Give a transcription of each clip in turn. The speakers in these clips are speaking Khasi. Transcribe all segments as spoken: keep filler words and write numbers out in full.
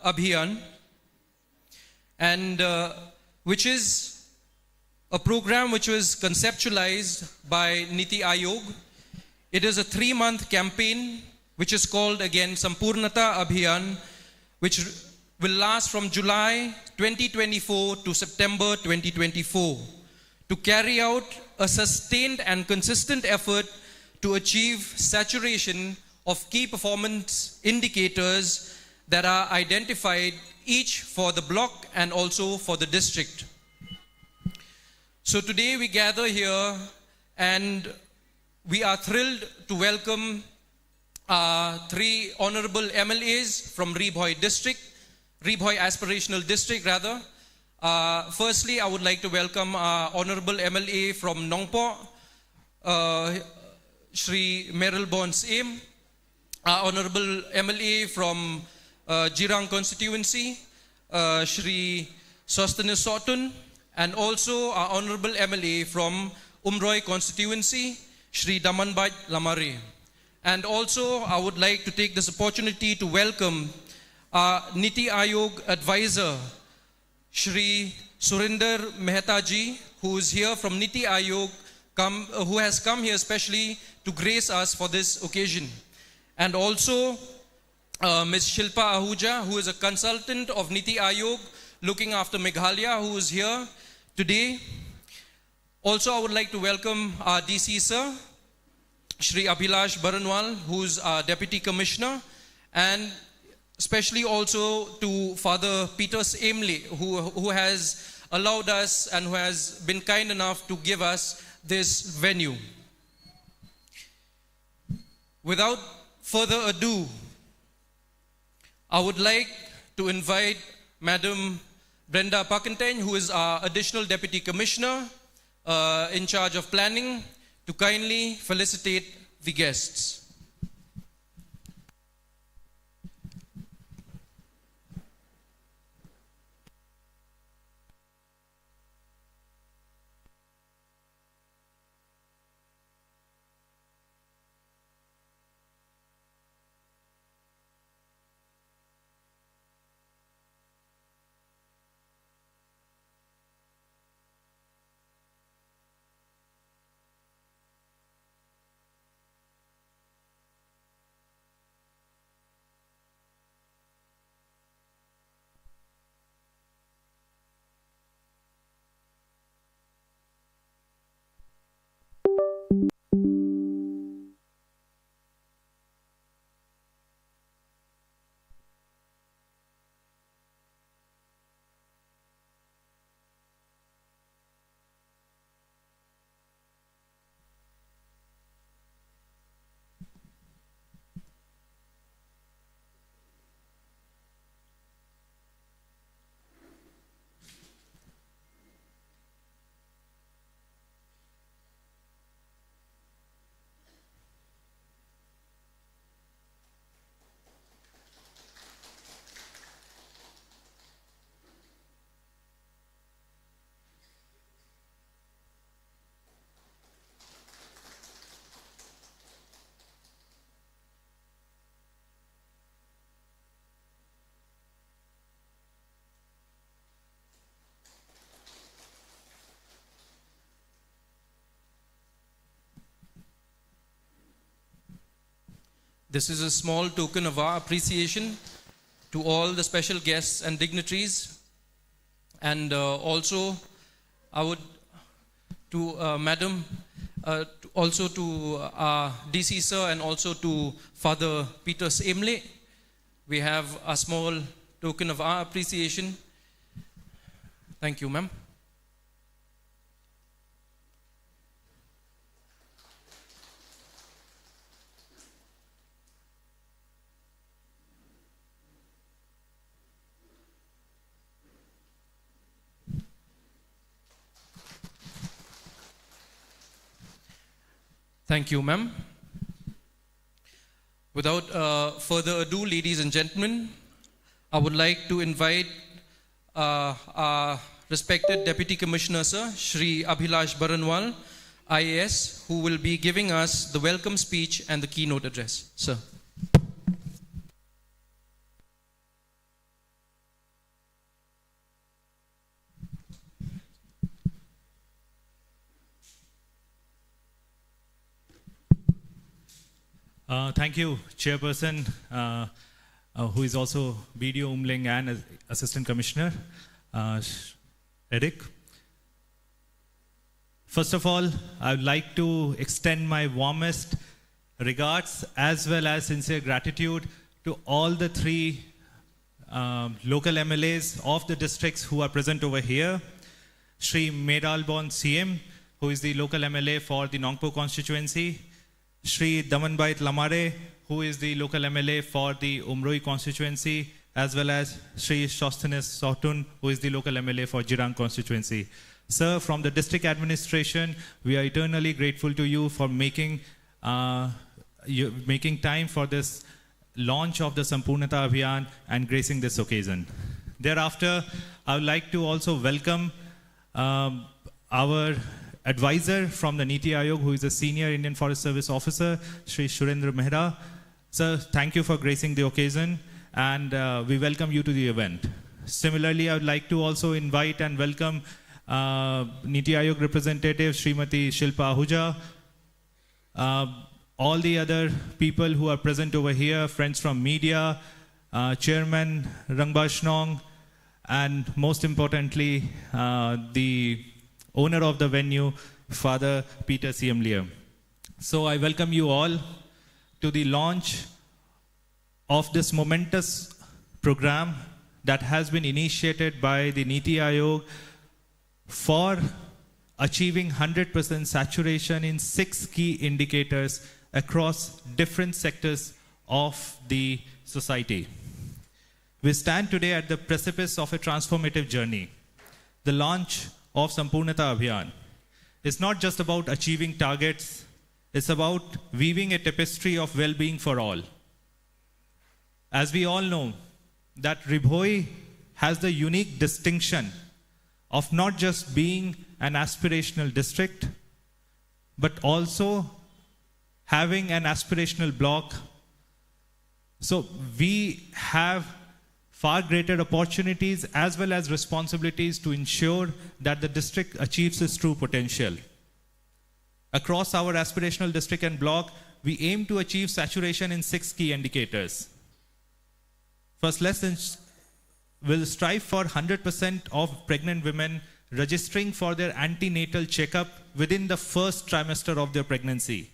Abhiyan, and uh, which is a program which was conceptualized by NITI Aayog. It is a three month campaign which is called again Sampoornata Abhiyan, which will last from July twenty twenty-four to September twenty twenty-four, to carry out a sustained and consistent effort to achieve saturation of key performance indicators that are identified each for the block and also for the district. So today we gather here and we are thrilled to welcome uh, three honorable M L As from Ri Bhoi district, Ri Bhoi aspirational district rather. Uh, firstly, I would like to welcome our honorable M L A from Nongpoh, uh, Shri Mayralborn Syiem, our honorable M L A from uh, Jirang constituency, uh, Shri Sosthenes Sohtun, and also our honorable M L A from Umroi constituency, Shri Damanbait Lamare. And also, I would like to take this opportunity to welcome our NITI Aayog advisor, Shri Surinder Mehta ji, who is here from NITI Aayog, come, uh, who has come here specially to grace us for this occasion. And also, uh, Miss Shilpa Ahuja, who is a consultant of NITI Aayog looking after Meghalaya, who is here today. Also, I would like to welcome our D C sir, Shri Abhilash Baranwal, who's our Deputy Commissioner, and especially also to Father Peter Syiem Hlei, who, who has allowed us and who has been kind enough to give us this venue. Without further ado, I would like to invite Madam Brenda Pakenteng, who is our Additional Deputy Commissioner uh, in charge of planning, to kindly felicitate the guests. This is a small token of our appreciation to all the special guests and dignitaries. And uh, also, I would, to uh, Madam, uh, to- also to uh, our D C sir and also to Father Peter Syiem Hlei, we have a small token of our appreciation. Thank you, ma'am. Thank you, ma'am. Without uh, further ado, ladies and gentlemen, I would like to invite uh, our respected Deputy Commissioner, Sir Shri Abhilash Baranwal, I A S, who will be giving us the welcome speech and the keynote address. Sir. Uh, thank you, Chairperson, uh, uh, who is also B D O Umling and as- Assistant Commissioner, uh, Sh- Eric. First of all, I would like to extend my warmest regards as well as sincere gratitude to all the three um, local M L As of the districts who are present over here. Shri Mayralborn C M, who is the local M L A for the Nongpoh constituency, Shri Damanbait Lamare, who is the local M L A for the Umroi constituency, as well as Shri Sosthenes Sohtun, who is the local M L A for Jirang constituency. Sir, from the district administration, we are eternally grateful to you for making uh, you, making time for this launch of the Sampoornata Abhiyan and gracing this occasion. Thereafter, I would like to also welcome um, our advisor from the Niti Aayog, who is a senior Indian Forest Service officer, Shri Surendra Mehra. Sir, thank you for gracing the occasion, and uh, we welcome you to the event. Similarly, I would like to also invite and welcome uh, Niti Aayog representative Srimati Shilpa Ahuja, uh, all the other people who are present over here, friends from media, uh, Chairman Rangbah Shnong, and most importantly, uh, the owner of the venue, Father Peter C M Liam. So I welcome you all to the launch of this momentous program that has been initiated by the Niti Aayog for achieving hundred percent saturation in six key indicators across different sectors of the society. We stand today at the precipice of a transformative journey. The launch of Sampoornata Abhiyan is not just about achieving targets, it's about weaving a tapestry of well-being for all. As we all know, that Ri Bhoi has the unique distinction of not just being an aspirational district, but also having an aspirational block. So we have far greater opportunities as well as responsibilities to ensure that the district achieves its true potential. Across our aspirational district and block, we aim to achieve saturation in six key indicators. First, let's ins- will strive for hundred percent of pregnant women registering for their antenatal checkup within the first trimester of their pregnancy.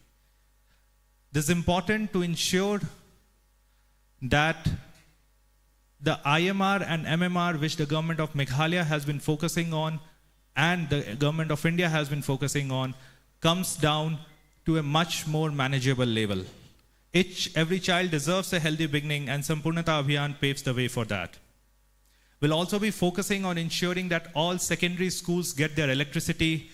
This is important to ensure that the I M R and M M R, which the government of Meghalaya has been focusing on and the government of India has been focusing on, comes down to a much more manageable level. Each, every child deserves a healthy beginning, and Sampoornata Abhiyan paves the way for that. We'll also be focusing on ensuring that all secondary schools get their electricity.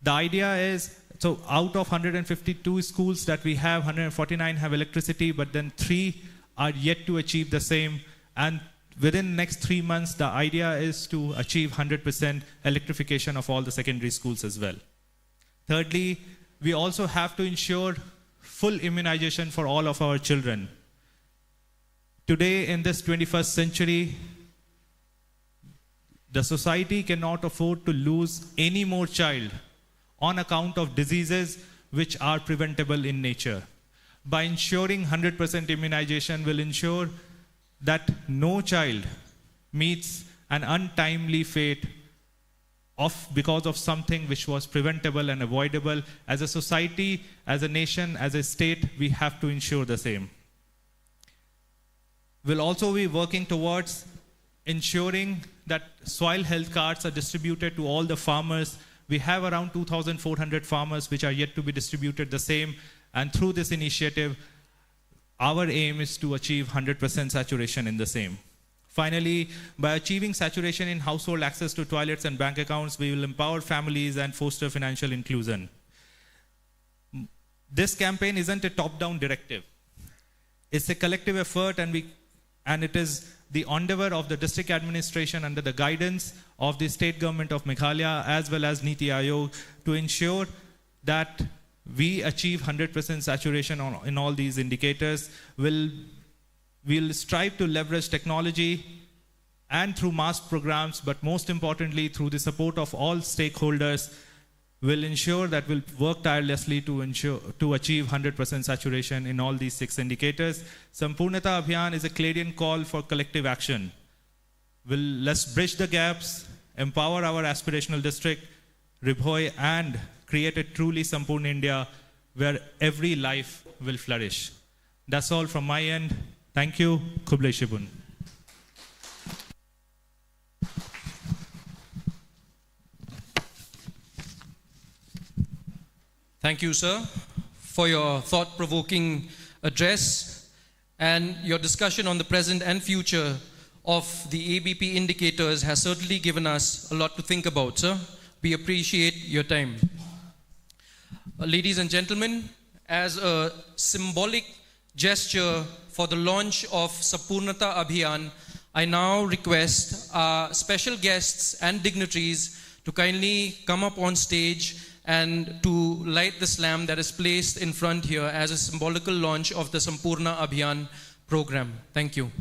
The idea is, so out of hundred and fifty-two schools that we have, hundred and forty-nine have electricity, but then three are yet to achieve the same. And within next three months, the idea is to achieve hundred percent electrification of all the secondary schools as well. Thirdly, we also have to ensure full immunization for all of our children. Today, in this twenty-first century, the society cannot afford to lose any more child on account of diseases which are preventable in nature. By ensuring hundred percent immunization will ensure that no child meets an untimely fate of, because of something which was preventable and avoidable. As a society, as a nation, as a state, we have to ensure the same. We'll also be working towards ensuring that soil health cards are distributed to all the farmers. We have around two thousand four hundred farmers which are yet to be distributed the same, and through this initiative, our aim is to achieve hundred percent saturation in the same. Finally, by achieving saturation in household access to toilets and bank accounts, we will empower families and foster financial inclusion. This campaign isn't a top-down directive. It's a collective effort, and we, and it is the endeavor of the district administration under the guidance of the state government of Meghalaya as well as Niti Aayog to ensure that we achieve hundred percent saturation on, in all these indicators. We'll, we'll strive to leverage technology and through mass programs, but most importantly, through the support of all stakeholders, We'll ensure that we'll work tirelessly to ensure, to achieve hundred percent saturation in all these six indicators. Sampoornata Abhiyan is a clarion call for collective action. We'll, let's bridge the gaps, empower our aspirational district, Ri Bhoi, and create a truly Sampoorna India where every life will flourish. That's all from my end. Thank you. Khublei shibun. Thank you, sir, for your thought-provoking address, and your discussion on the present and future of the A B P indicators has certainly given us a lot to think about, sir. We appreciate your time. Uh, ladies and gentlemen, as a symbolic gesture for the launch of Sampoornata Abhiyan, I now request our special guests and dignitaries to kindly come up on stage and to light this lamp that is placed in front here as a symbolical launch of the Sampoorna Abhiyan program. Thank you.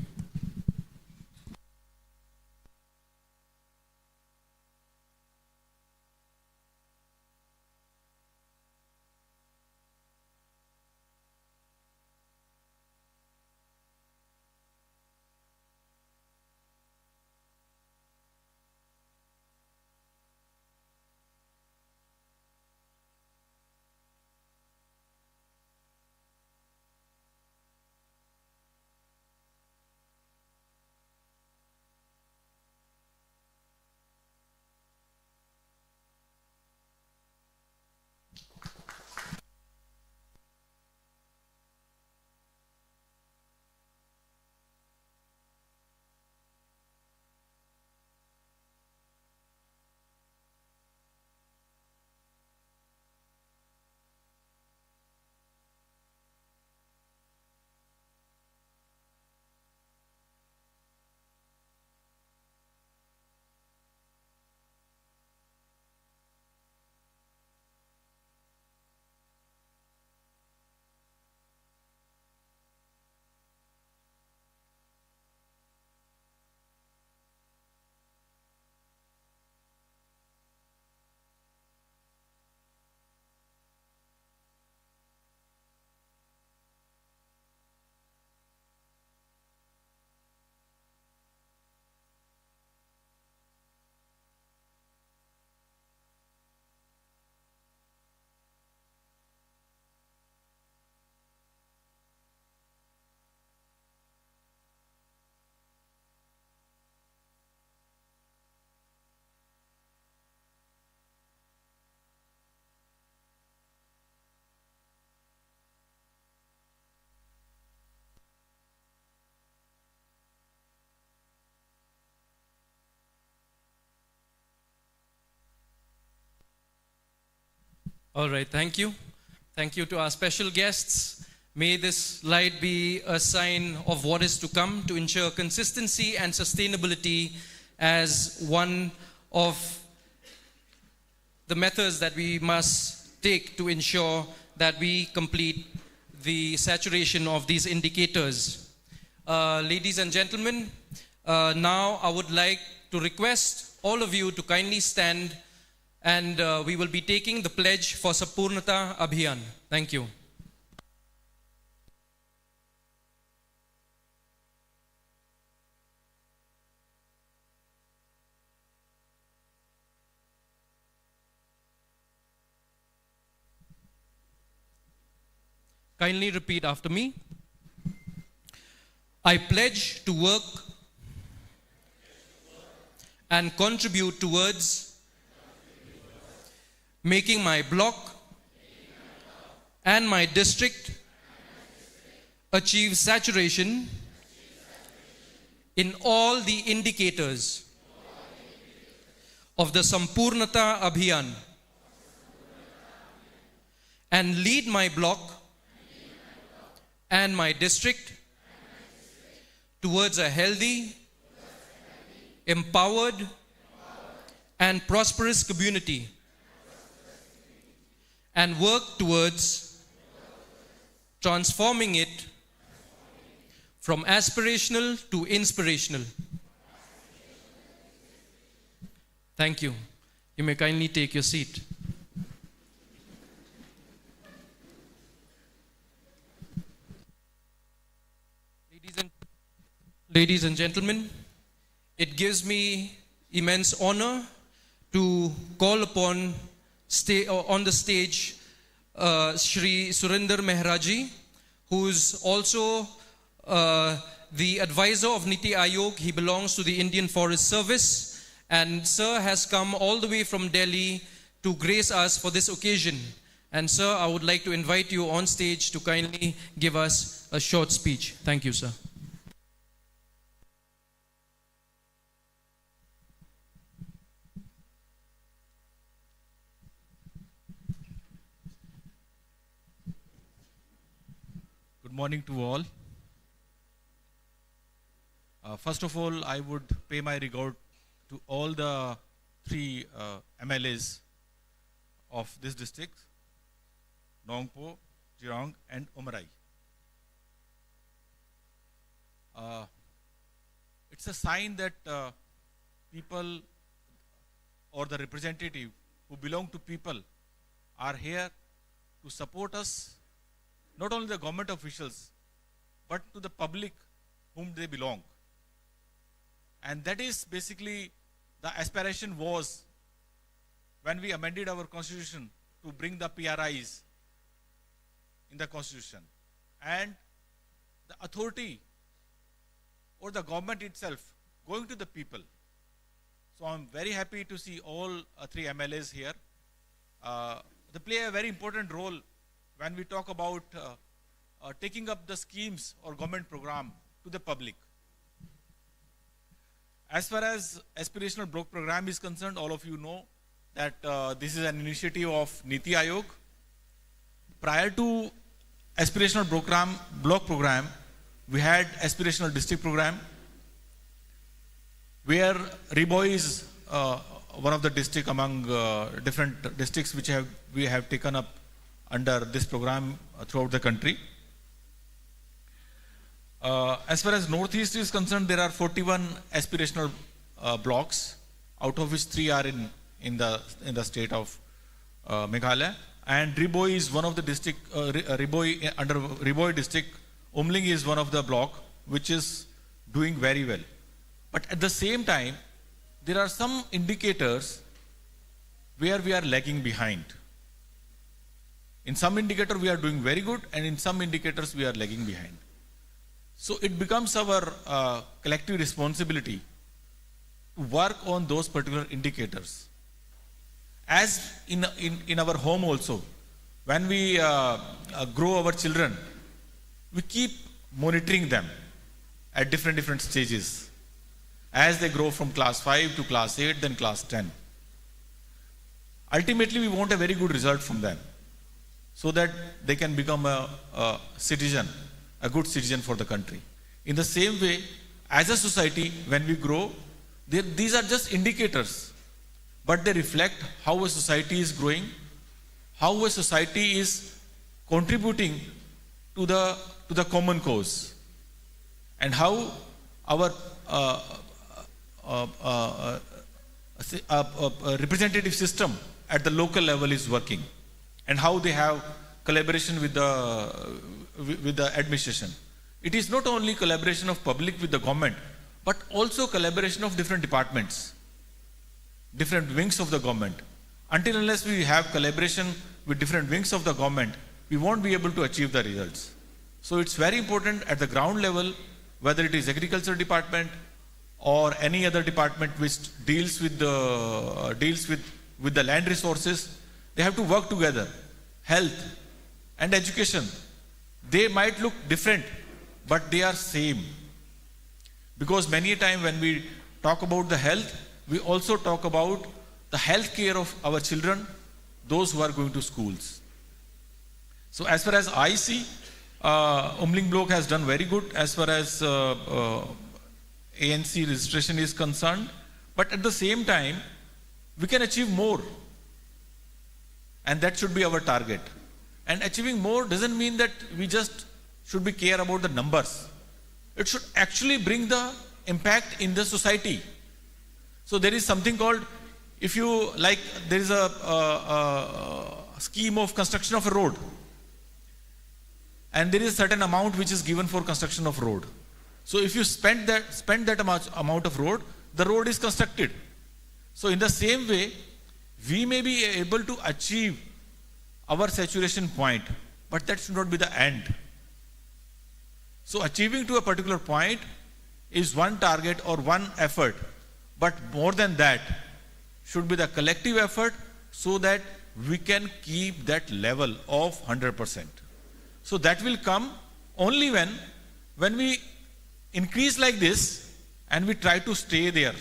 All right, thank you. Thank you to our special guests. May this light be a sign of what is to come to ensure consistency and sustainability as one of the methods that we must take to ensure that we complete the saturation of these indicators. Uh, ladies and gentlemen, uh, now I would like to request all of you to kindly stand, and uh, we will be taking the pledge for Sampoornata Abhiyan. Thank you. Kindly repeat after me. I pledge to work and contribute towards making my block and my district achieve saturation in all the indicators of the Sampoornata Abhiyan and lead my block and my district towards a healthy, empowered, and prosperous community, and work towards transforming it from aspirational to inspirational. Thank you. You may kindly take your seat. Ladies and gentlemen, it gives me immense honor to call upon sta- uh, on the stage uh, Shri Surinder Mehra ji, who's also uh, the advisor of Niti Aayog. He belongs to the Indian Forest Service, and Sir has come all the way from Delhi to grace us for this occasion. And Sir, I would like to invite you on stage to kindly give us a short speech. Thank you, Sir. Good morning to all. Uh, first of all, I would pay my regard to all the three uh, M L As of this district, Nongpoh, Jirang, and Umroi. Uh, it's a sign that uh, people or the representative who belong to people are here to support us, not only the government officials, but to the public whom they belong. And that is basically the aspiration was when we amended our constitution to bring the P R Is in the constitution. And the authority or the government itself going to the people. So I'm very happy to see all uh, three M L As here. Uh, they play a very important role when we talk about uh, uh, taking up the schemes or government program to the public. As far as aspirational block program is concerned, all of you know that uh, this is an initiative of Niti Aayog. Prior to aspirational program, block program, we had aspirational district program, where Ri Bhoi is uh, one of the district among uh, different districts which have we have taken up under this program uh, throughout the country. Uh, as far as Northeast is concerned, there are forty-one aspirational uh, blocks, out of which three are in, in the in the state of uh, Meghalaya. And Ri Bhoi is one of the district, uh, Ri- uh, Ri Bhoi, uh, under Ri Bhoi district, Umling is one of the block which is doing very well. But at the same time, there are some indicators where we are lagging behind. In some indicator, we are doing very good, and in some indicators, we are lagging behind. So it becomes our uh, collective responsibility to work on those particular indicators. As in, in, in our home also, when we uh, uh, grow our children, we keep monitoring them at different, different stages. As they grow from class five to class eight, then class ten. Ultimately, we want a very good result from them so that they can become a, a citizen, a good citizen for the country. In the same way, as a society, when we grow, they, these are just indicators, but they reflect how a society is growing, how a society is contributing to the, to the common cause, and how our uh, uh, uh, uh, uh, representative system at the local level is working, and how they have collaboration with the with the administration. It is not only collaboration of public with the government, but also collaboration of different departments, different wings of the government. Until unless we have collaboration with different wings of the government, we won't be able to achieve the results. So it's very important at the ground level, whether it is agriculture department or any other department which deals with the uh, deals with with the land resources, they have to work together. Health and education, they might look different, but they are same. Because many a time when we talk about the health, we also talk about the health care of our children, those who are going to schools. So as far as I see, uh, Umling Block has done very good as far as uh, uh, A N C registration is concerned. But at the same time, we can achieve more. And that should be our target. And achieving more doesn't mean that we just should be care about the numbers. It should actually bring the impact in the society. So there is something called, if you like, there is a, a, a scheme of construction of a road, and there is a certain amount which is given for construction of road. So if you spend that, spend that amount, amount of road, the road is constructed. So in the same way, we may be able to achieve our saturation point, but that should not be the end. So achieving to a particular point is one target or one effort, but more than that should be the collective effort so that we can keep that level of hundred percent. So that will come only when, when we increase like this and we try to stay there.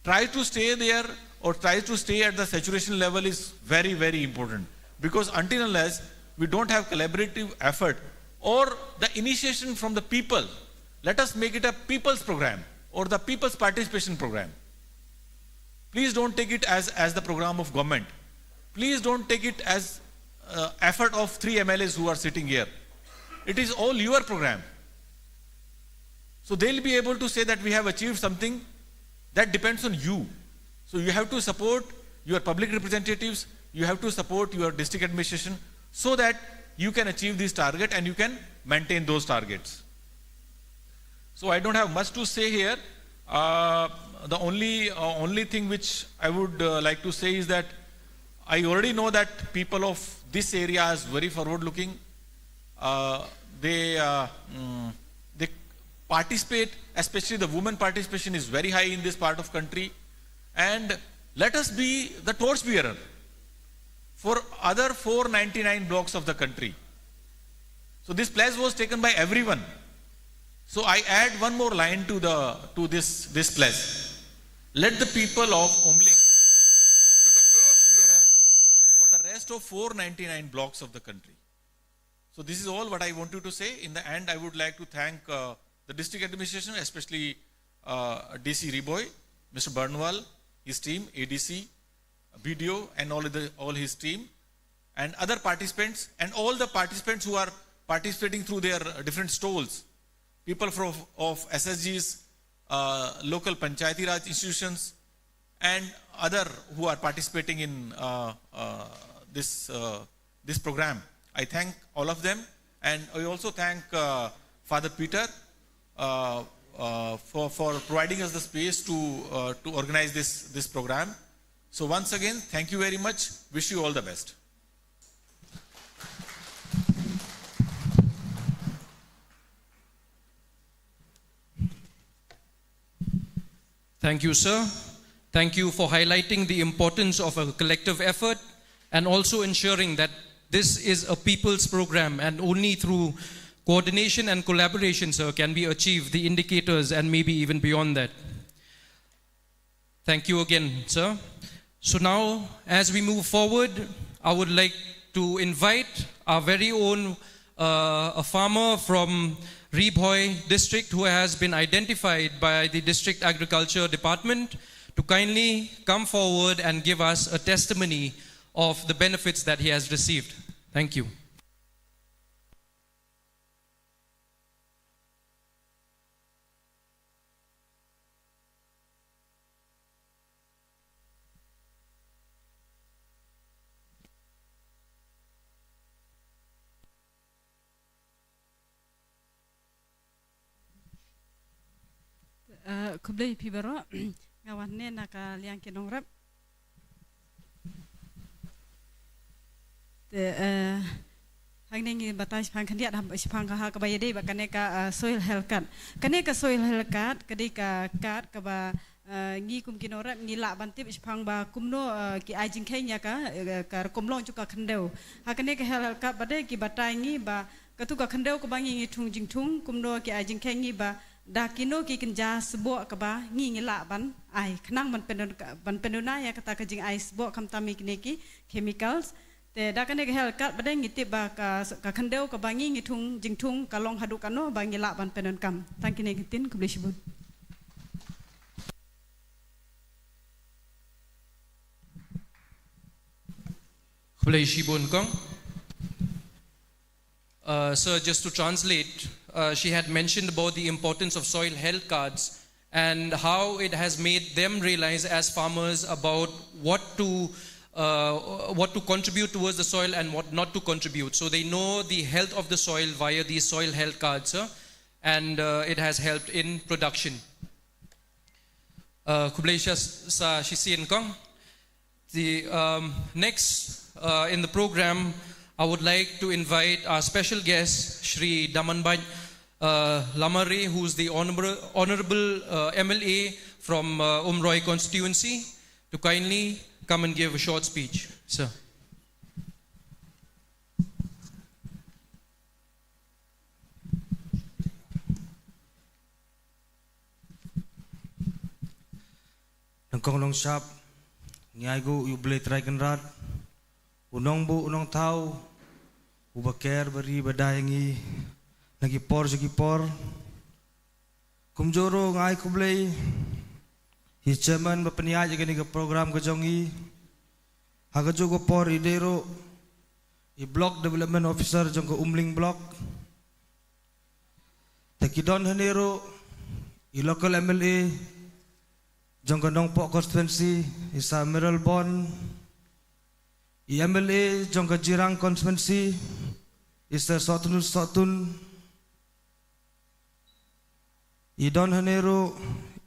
Try to stay there or try to stay at the saturation level is very, very important, because until unless we don't have collaborative effort or the initiation from the people, let us make it a people's program or the people's participation program. Please don't take it as, as the program of government. Please don't take it as, uh, effort of three M L As who are sitting here. It is all your program. So they'll be able to say that we have achieved something. That depends on you. So you have to support your public representatives, you have to support your district administration so that you can achieve this target and you can maintain those targets. So I don't have much to say here. Uh, the only, uh, only thing which I would, uh, like to say is that I already know that people of this area is very forward looking. Uh, they, uh, mm, they participate, especially the women participation is very high in this part of country. And let us be the torch bearer for other four ninety-nine blocks of the country. So this pledge was taken by everyone. So I add one more line to the, to this, this pledge. Let the people of Umling be the torch bearer for the rest of four ninety-nine blocks of the country. So this is all what I wanted to say. In the end, I would like to thank, uh, the district administration, especially, uh, D C Ri Bhoi, Mister Barnwal, his team, A D C, B D O, and all the, all his team, and other participants, and all the participants who are participating through their, uh, different stalls, people from, of S S Gs, uh, local Panchayati Raj institutions, and other who are participating in, uh, uh, this, uh, this program. I thank all of them, and I also thank, uh, Father Peter, uh, uh, for, for providing us the space to, uh, to organize this, this program. So once again, thank you very much. Wish you all the best. Thank you, sir. Thank you for highlighting the importance of a collective effort and also ensuring that this is a people's program, and only through coordination and collaboration, sir, can we achieve the indicators and maybe even beyond that. Thank you again, sir. So now, as we move forward, I would like to invite our very own, uh, a farmer from Ri Bhoi district who has been identified by the District Agriculture Department to kindly come forward and give us a testimony of the benefits that he has received. Thank you. Eh, khublei phi baroh. Nga wan ne na ka liang ki nongrep. Te, eh, hangne ngi batai shaphang khyndiat, shaphang ka ha kaba ïadei bad kane ka, eh, soil health card. Kane ka soil health card ka dei ka card kaba, eh, ngi kum ki nongrep ngi lah ban tip shaphang ba kumno, eh, ki ai jingkheiñ ïa ka, eh, ka rukom long jong ka khyndew. Ha kane ka health health card ba dei ki batai ngi ba katu ka khyndew kaba ngi ngi thung jingthung, kumno ki ai jingkheiñ ngi ba da kino ki kynja sboh kaba ngi ngi lah ban ai khnang ban pyndon, ban pynduna ïa kata ka jingai sboh khamtam ïa kine ki chemicals. Te da kane ka health card ba dei ngi tip ba ka, ka khyndew kaba ngi ngi thung jingthung ka long haduh kano ba ngi lah ban pyndonkam. Tang kine ki ktien, khublei shibun. Khublei shibun kong. Uh, sir, just to translate, uh, she had mentioned about the importance of soil health cards and how it has made them realize as farmers about what to, uh, what to contribute towards the soil and what not to contribute. So they know the health of the soil via these soil health cards, sir. and uh, it has helped in production. Uh, khublei sa, sa shisien kong. The um, next uh, in the program, I would like to invite our special guest, Shri Damanbait uh, Lamare, who's the honorable, honorable uh, M L A from uh, Umroi constituency, to kindly come and give a short speech, sir. Nangkong nongsap, ngi ai gu ïa U Blei Trai Kynrad, u nongbuh u nongthaw, u ba ker ba ri ba da ïa ngi na ki por sha ki por. Kumjuh ruh nga ai khublei ïa i chairman ba pynïaid ïa kane ka program ka jong ngi. Ha kajuh ka por i dei ruh i Block Development Officer jong ka Umling Block. Te ki don hangne ruh i local M L A jong ka Nongpoh constituency, i Sir Mayralborn, i M L A jong ka Jirang constituency, i Sir Sohtun Sohtun, i don hangne ruh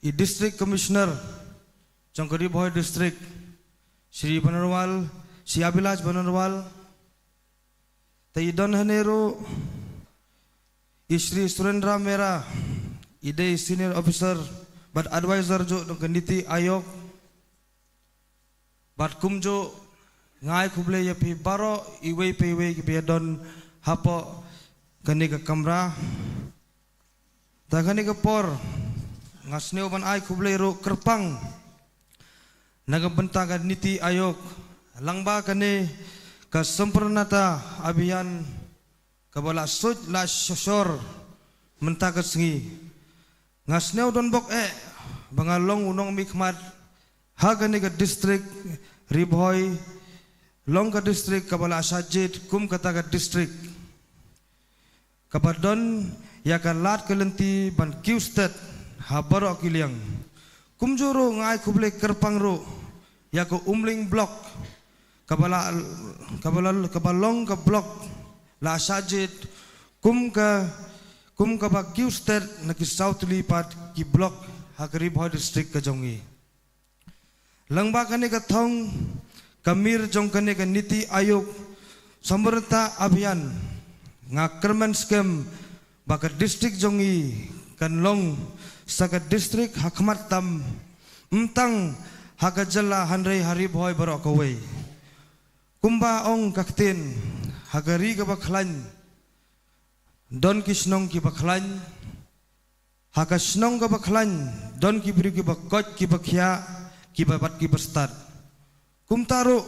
i District Commissioner jong ka Ri Bhoi District, Shri Banerwal, Shri Abhilash Banerwal. Te i don hangne ruh i Shri Surendra Mehra, i dei Senior Officer bad Advisor jong ka Niti Aayog. Bad kumjuh nga ai khublei ïa phi baroh iwei pa iwei kiba ïadon hapoh kane ka kamra. Te ha kane ka por nga sngew ban ai khublei ruh kyrpang na ka bynta ka Niti Aayog lyngba kane ka Sampoornata Abhiyan kaba la sdang la shor mynta ka sngi. Nga sngew don bok eh ba nga long u nongmihkhmat ha kane ka district Ri Bhoi, long ka district kaba la shah jied kum kata ka district kaba don ïa ka lad ka lynti ban kiew stet ha baroh ki liang. Kumjuh ruh nga ai khublei kyrpang ruh ïa ka Umling Block kaba la, kaba la, kaba long ka block la shah jied kum ka, kum kaba kiew stet na ki saw tylli pat ki block ha ka Ri Bhoi District ka jong ngi. Lyngba kane ka thong ka mir jong kane ka Niti Aayog Sampoornata Abhiyan, nga kyrmen skhem ba ka district jong ngi kan long sa ka district ha khmat tam, ym tang ha ka jylla hynrei ha Ri Bhoi baroh kawei. Kumba ong ka ktien, ha ka ri kaba khlaiñ don ki shnong kiba khlaiñ, ha ka shnong kaba khlaiñ don ki briew kiba koit kiba khiah, kiba bat kiba stad. Kumta ruh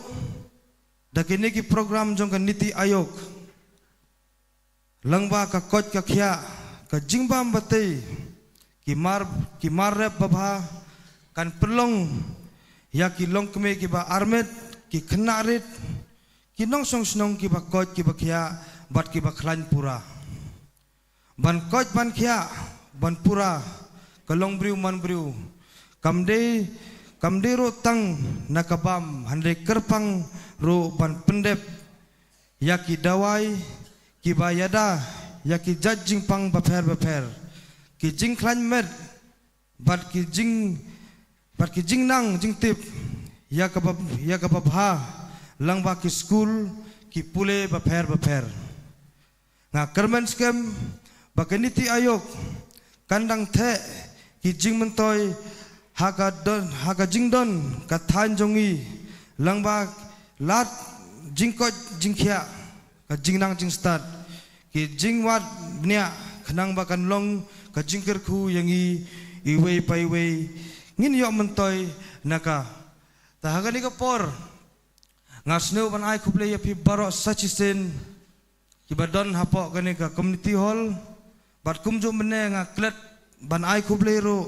da kine ki program jong ka Niti Aayog, lyngba ka koit ka khiah, ka jingbam ba tei, ki mar, ki mar rep babha, kan pynlong ïa ki longkmie kiba armet, ki khynnah rit, ki nongshong shnong kiba koit kiba khiah bad kiba khlaiñ pura. Ban koit ban khiah ban pura ka longbriew manbriew kam dei, kam dei ruh tang na ka bam, hynrei kyrpang ruh ban pyndep ïa ki dawai kiba ïada ïa ki jait jingpang bapher bapher, ki jingkhlaiñ met bad ki jing, bad ki jingnang jingtip ïa kaba, ïa kaba bha lyngba ki skul, ki pule bapher bapher. Nga kyrmen skhem ba ka Niti Aayog kan dang theh ki jingmyntoi ha ka don, ha ka jingdon ka thaiñ jong ngi, lyngba lad jingkoit jingkhiah, ka jingnang jingstad, ki jingwad bniah, khnang ba kan long ka jingkyrkhu ïa ngi iwei pa iwei, ngin ïoh myntoi na ka. Te ha kane ka por nga sngew ban ai khublei ïa phi baroh sa shisien kiba don hapoh kane ka community hall, bad kumjuh mynne nga klet ban ai khublei ruh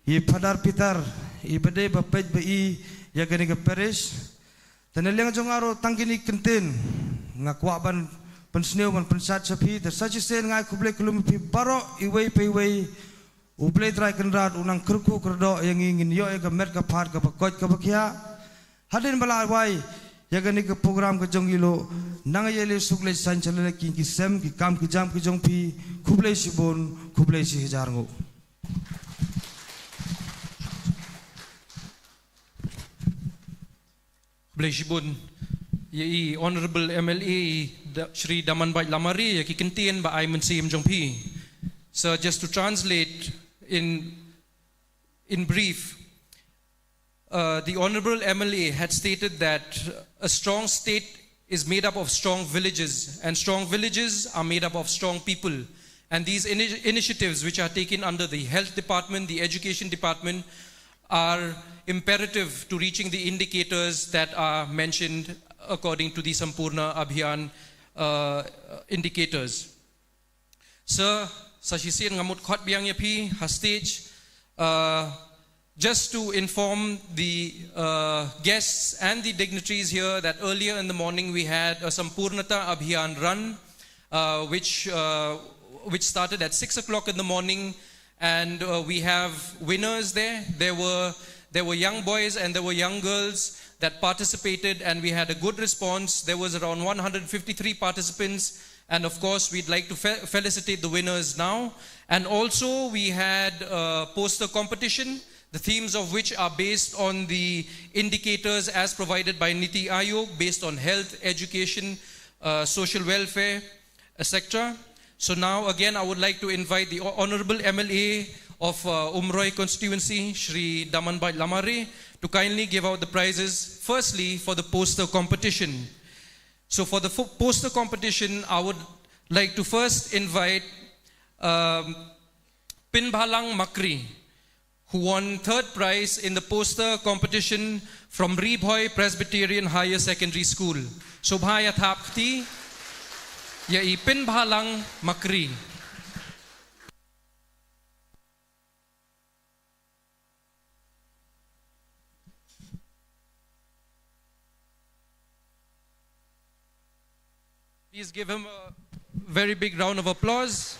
ïa i Father Peter, iba dei ba peit ba i ïa kane ka parish. Te na liang jong nga ruh tang kine ki kyntien nga kwah ban pynsngew ban pynshad sha phi. Te sa shisien nga ai khublei kylum ïa phi baroh iwei pa iwei. U Blei Trai Kynrad un nang kyrkhu kyrdoh ïa ngi, ngin ïoh ïa ka met ka phad kaba koit kaba khiah. Hadien ba la wai Ïa kane ka program ka jong ngi lo, nang ïa leh suk leh saiñ sha la ki, ki sem, ki kam ki jam ki jong phi, khublei shibun, khublei shi hajar nguh. Khublei shibun ïa i Honorable M L A i Da-, Shri Damanbait Lamare ïa ki kyntien ba ai mynsiem jong phi. So just to translate in, in brief, uh, the Honorable M L A had stated that a strong state is made up of strong villages, and strong villages are made up of strong people. And these ini-, initiatives, which are taken under the health department, the education department, are imperative to reaching the indicators that are mentioned according to the Sampoorna Abhiyan, uh, indicators. Sir, sa shisien nga mut khot biang ïa phi ha stage, uh, just to inform the, uh, guests and the dignitaries here that earlier in the morning we had a Sampoornata Abhiyan run, uh, which, uh, which started at six o'clock in the morning, and, uh, we have winners there. There were, there were young boys and there were young girls that participated, and we had a good response. There was around one hundred fifty-three participants, and of course, we'd like to fe-, felicitate the winners now. And also, we had a poster competition, the themes of which are based on the indicators as provided by NITI Aayog, based on health, education, uh, social welfare, et cetera. So now, again, I would like to invite the Ho-, Honorable M L A of, uh, Umroi constituency, Shri Damanbait Lamare, to kindly give out the prizes, firstly, for the poster competition. So for the fo-, poster competition, I would like to first invite, um, Pinbhalang Makri, who won third prize in the poster competition from Ri Bhoi Presbyterian Higher Secondary School. Shubha ïa thap kti ïa i Pinbhalang Makri. Please give him a very big round of applause.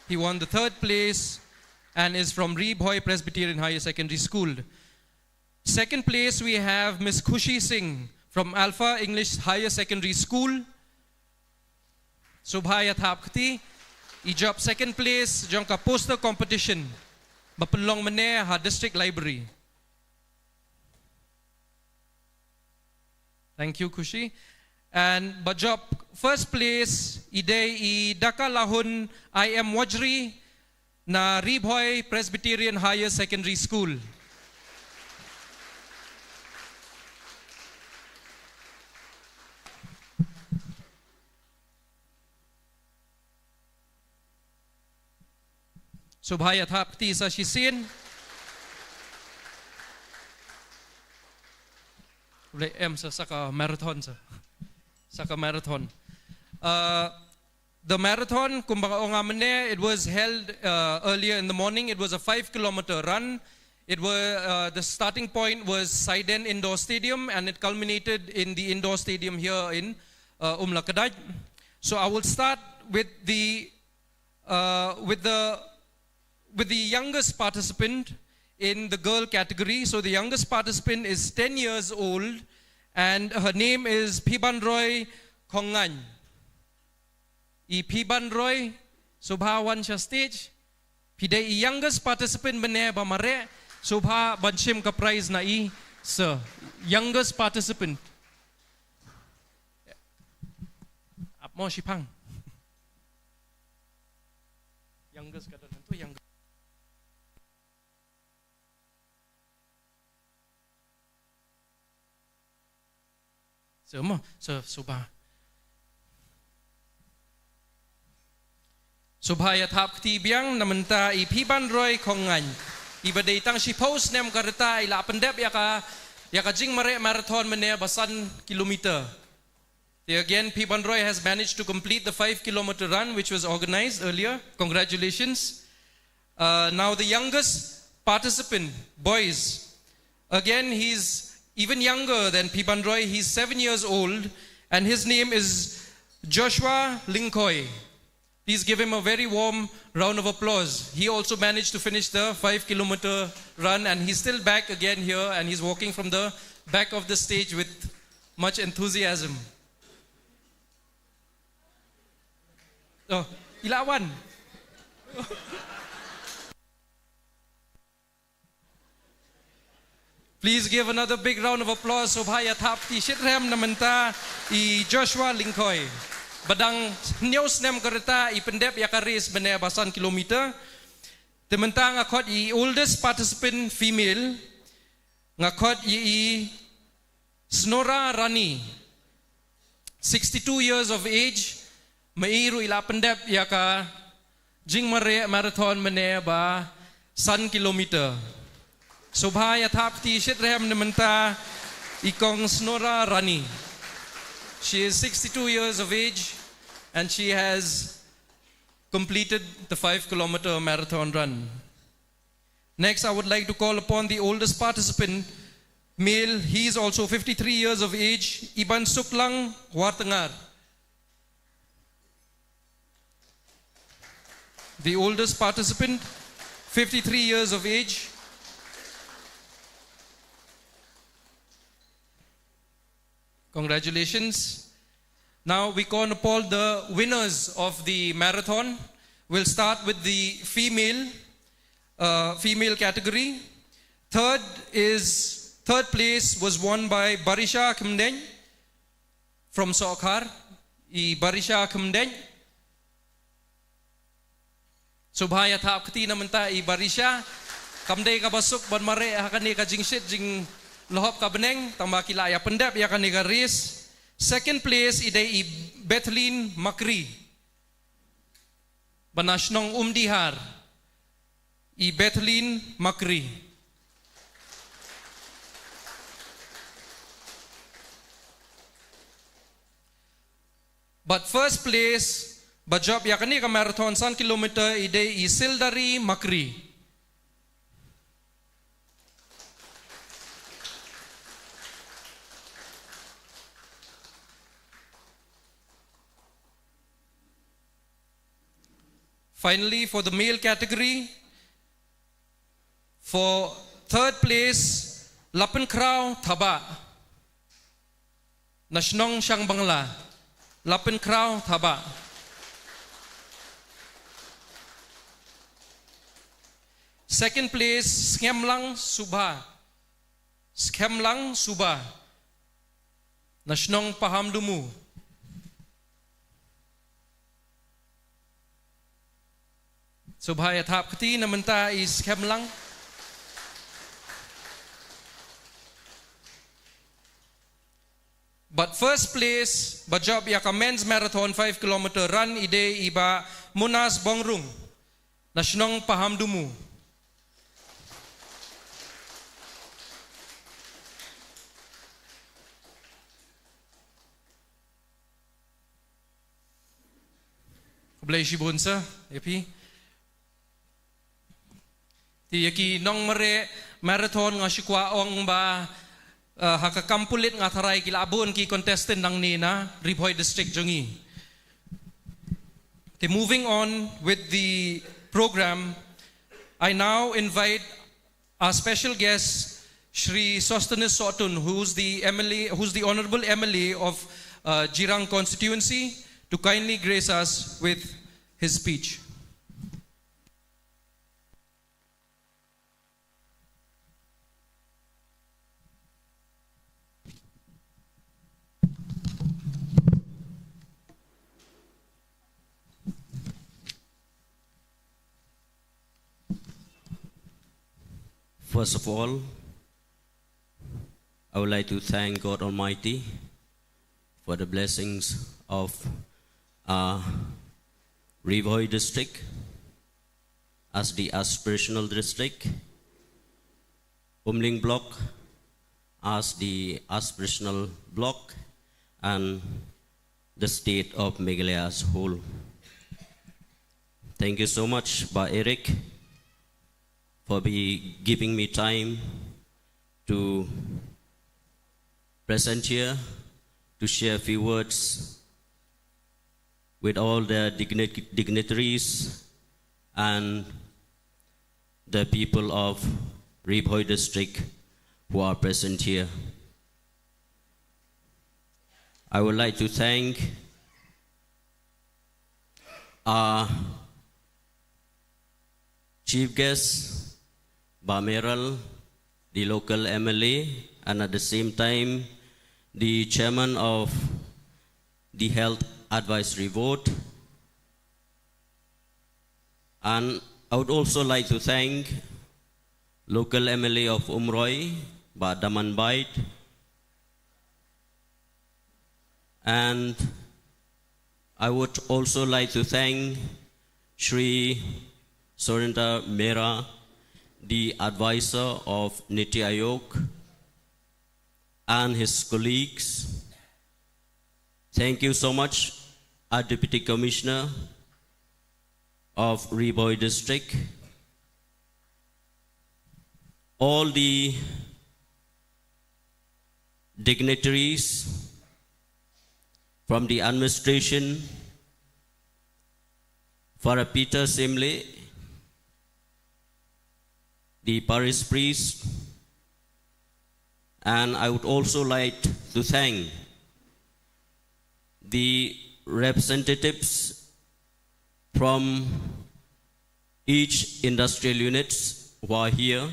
He won the third place and is from Ri Bhoi Presbyterian Higher Secondary School. Second place, we have Miss Khushi Singh from Alpha English Higher Secondary School. Shubha ïa thap kti, i jop second place jong ka poster competition ba pynlong mynne ha District Library. Thank you, Khushi. And ba jop first place i dei i Daka Lahun I M Wajri na Ri Bhoi Presbyterian Higher Secondary School. Shubha ïa thap kti sa shisien. Ule em sa, sa ka marathon sa. Sa ka marathon. Uh, the marathon, kumba nga ong mynne, it was held, uh, earlier in the morning. It was a five kilometer run. It were, uh, the starting point was Saiden Indoor Stadium, and it culminated in the indoor stadium here in, uh, Umla Kadaid. So I will start with the, uh, with the, with the youngest participant in the girl category. So the youngest participant is ten years old, and her name is Phibanroy Khongngaiñ. I Phibanroy, shubha wan sha stage. Phi dei i youngest participant mynne ba mareh, shubha ban shim ka prize na i, sir. Youngest participant. Ap mo shipang. Youngest ka don hangtu, youngest. Sir mo, sir, shubha. Shubha ïa thap kti biang na mynta i Phibanroy Khongngaiñ. I ba dei tang shiphew snem ka rta, i la pyndep ïa ka, ïa ka jingmareh marathon mynne ba san kilometer. There again, Phibanroy has managed to complete the five kilometer run, which was organized earlier. Congratulations. Uh, now the youngest participant, boys. Again, he's even younger than Phibanroy. He's seven years old, and his name is Joshua Lyngkhoi. Please give him a very warm round of applause. He also managed to finish the five kilometer run, and he's still back again here, and he's walking from the back of the stage with much enthusiasm. Oh, ila wan. Please give another big round of applause. Sngewbha ïa thap kti shitrhem na mynta i Joshua Lyngkhoi. Ba dang hynñiew snem ka rta i pyndep ïa ka race mynne ba san kilometer. Te mynta nga khot ïa i oldest participant female. Nga khot ïa i Snora Rani, sixty-two years of age, ma i ruh i la pyndep ïa ka jingmareh marathon mynne ba san kilometer. Sngewbha ïa thap kti shitrhem na mynta i kong Snora Rani. She is sixty-two years of age and she has completed the five kilometer marathon run. Next, I would like to call upon the oldest participant, male. He is also fifty-three years of age, Iban Suklang Wartengar. The oldest participant, fifty-three years of age. Congratulations. Now we call upon the winners of the marathon. We'll start with the female, uh, female category. Third is, third place was won by Barisha Khymdeiñ from Sohkhar. I Barisha Khymdeiñ. Sngewbha ïa thap kti na mynta i Barisha. Kam dei kaba suk ban mareh ha kane ka jingshit jinglehop ka bneng, tangba ki la ïa pyndep ïa kane ka race. Second place i dei i Bethlyn Makri. Ba na shnong Umdihar. I Bethlyn Makri. But first place ba jop ïa kane ka marathon san kilometer i dei i Sildari Makri. Finally, for the male category, for third place, Lapenkrau Thabah. Na shnong Shangbangla, Lapenkrau Thabah. Second place, Skemlang Subha. Skemlang Subha. Na shnong Pahamdumu. Sngewbha ïa thap kti na mynta i Skemlang. But first place ba jop ïa ka men's marathon five kilometer run i dei i Bah Munas Bongrung. Na shnong Pahamdumu. Khublei shibun sir, ïa phi. Te ïa ki nongmareh marathon nga shu kwah ong ba, uh, ha ka kam pulit nga tharai ki la bun ki contestant nangne na Ri Bhoi district jong ngi. Te moving on with the program, I now invite our special guest, Shri Sosthenes Sohtun, who's the M L A, who's the Honorable M L A of, uh, Jirang constituency, to kindly grace us with his speech. First of all, I would like to thank God Almighty for the blessings of, uh, Ri Bhoi district as the aspirational district, Umling block as the aspirational block, and the state of Meghalaya as a whole. Thank you so much, Bah Eric, for be giving me time to present here, to share a few words with all the dignit- dignitaries and the people of Ri Bhoi district who are present here. I would like to thank our chief guest, Bah Mayralng, the local M L A, and at the same time, the chairman of the Health Advisory Board. And I would also like to thank local M L A of Umroi, Bah Daman Bait, and I would also like to thank Shri Surinder Mehra, the advisor of Niti Aayog, and his colleagues. Thank you so much, our Deputy Commissioner of Ri Bhoi District, all the dignitaries from the administration, Father Peter Simle, the parish priest, and I would also like to thank the representatives from each industrial units who are here.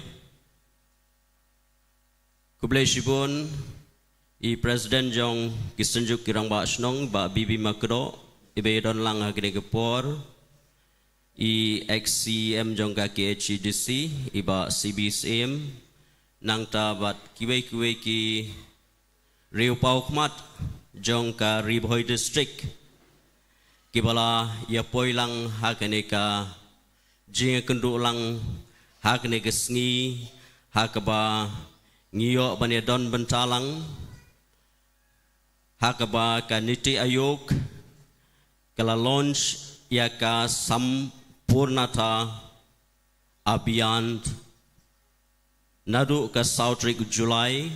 Khublei shibun, i President jong ki Synjuk ki Rangbah Shnong, Bah B B Makdoh, iba ïadon lang ha kine ki por, i ex C E M jong ka K H A D C, i Bah C B C M, nangta bad kiwei kiwei ki riewpawkhmat jong ka Ri Bhoi District, kiba la ïa poi lang ha kane ka jingïakynduh lang ha kane ka sngi, ha kaba ngi ïoh ban ïadon bynta lang, ha kaba ka Niti Aayog ka la launch ïa ka Sampoornata Abhiyan naduh ka saw tarik July,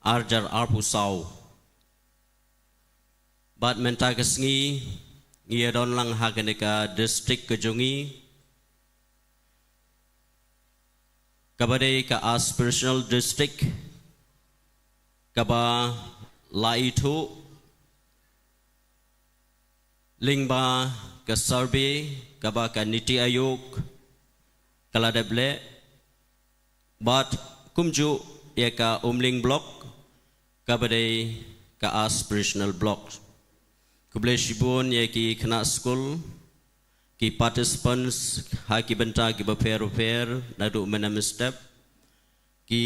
ar hajar arphew saw. Bad mynta ka sngi, ngi ïadon lang ha kane ka district ka jong ngi, kaba dei ka aspirational district, kaba la ithuh lyngba ka survey kaba ka Niti Aayog ka la dep leh, bad kumjuh ïa ka Umling Block, kaba dei ka aspirational block. Khublei shibun ïa ki khynnah skul, ki participants ha ki bynta kiba pher bapher, naduh mynne mynstep, ki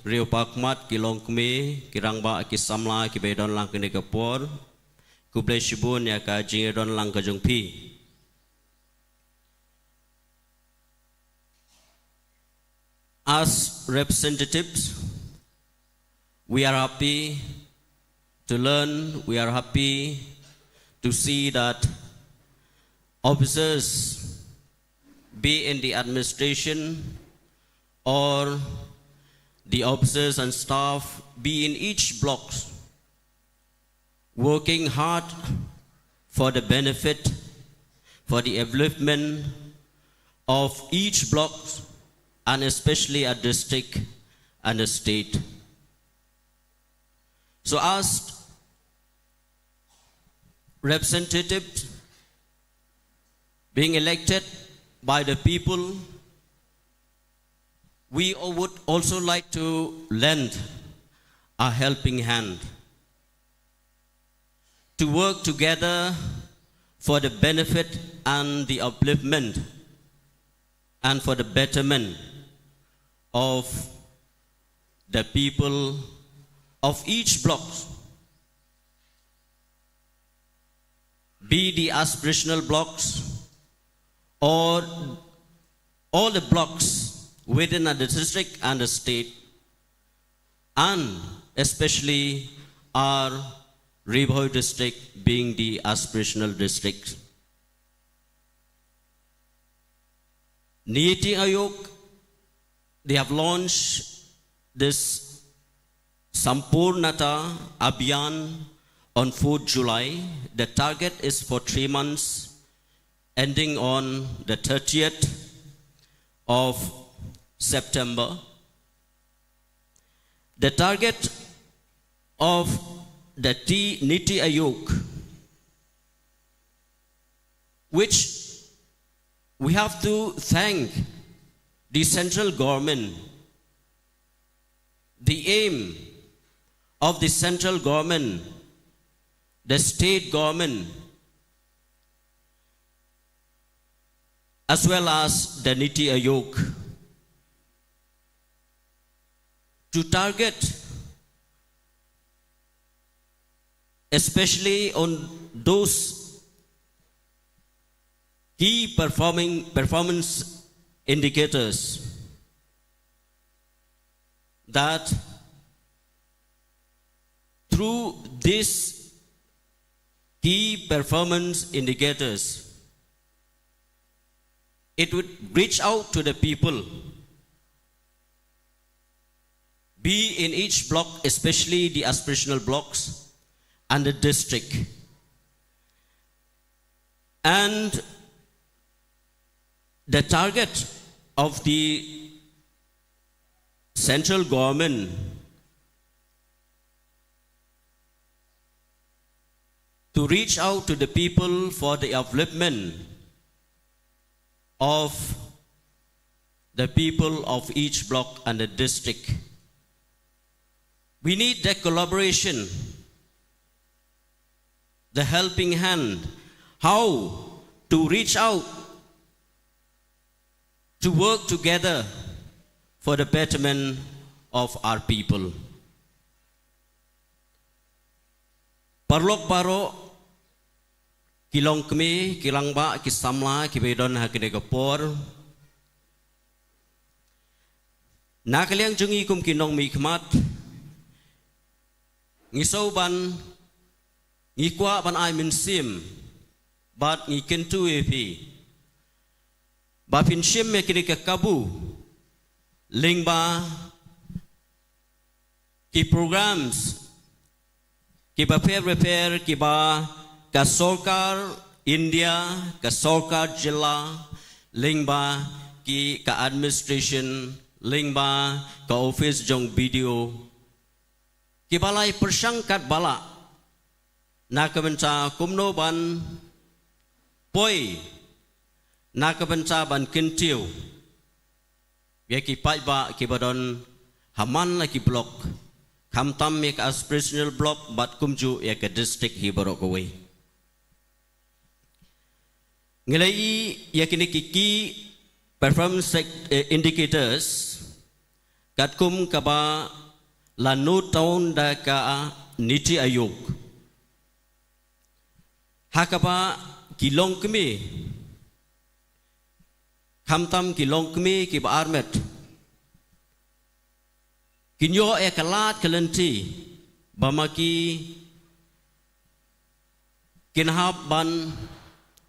riewpawkhmat, ki longkmie, ki rangbah, ki samla kiba ïadon lang kane ka por. Khublei shibun ïa ka jingïadon lang ka jong phi. As representatives, we are happy to learn, we are happy to see that officers, be in the administration or the officers and staff, be in each block, working hard for the benefit, for the upliftment of each block, and especially a district and a state. So, as representatives being elected by the people, we would also like to lend a helping hand to work together for the benefit and the upliftment and for the betterment of the people of each block, be the aspirational blocks or all the blocks within the district and the state, and especially our Ri Bhoi district being the aspirational district. Niti Aayog, they have launched this Sampoornata Abhiyan on fourth July. The target is for three months, ending on the thirtieth of September. The target of the T- NITI Aayog, which we have to thank the central government, the aim of the central government, the state government, as well as the NITI Aayog, to target especially on those key performing performance indicators, that through these key performance indicators, it would reach out to the people, be in each block, especially the aspirational blocks and the district. And the target of the central government to reach out to the people for the upliftment of the people of each block and the district. We need the collaboration, the helping hand, how to reach out, to work together for the betterment of our people. Paralok baroh, ki longkmie, ki rangbah, ki samla, kiba don ha kane ka por. Na ka liang jong ngi kum ki nongmihkhmat, ngi sngewbha, ngi kwah ban ai mynsiem, bad ngi kyntu ïa phi ba phin shim ïa kine ki kabu lyngba ki programs kiba pher bapher kiba ka sorkar India, ka sorkar jylla, lyngba ki ka administration, lyngba ka office jong B D O, kiba la ïa pyrshang katba lah na ka bynta kumno ban poi, na ka bynta ban kyntiew ïa ki paidbah kiba don ha man la ki block, khamtam ïa ka aspirational block bad kumjuh ïa ka district hi baroh kawei. Ngi la ïohi ïa kine ki key performance sec-, eh, indicators katkum kaba la note down da ka NITI Aayog, ha kaba ki longkmie, khamtam ki longkmie kiba armet, kin ïoh ïa ka lad ka lynti ba ma ki kin hap ban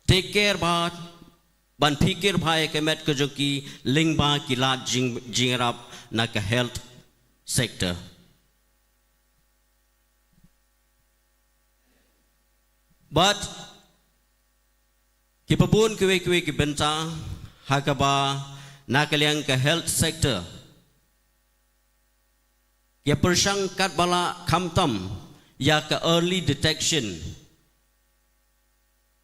take care bad ban phikir bha ïa ka met ka jong ki lyngba ki lad jing-, jingïarap na ka health sector. Bad kiba bun kiwei kiwei ki bynta ha kaba na ka liang ka health sector ki ïa pyrshang katba lah khamtam ïa ka early detection,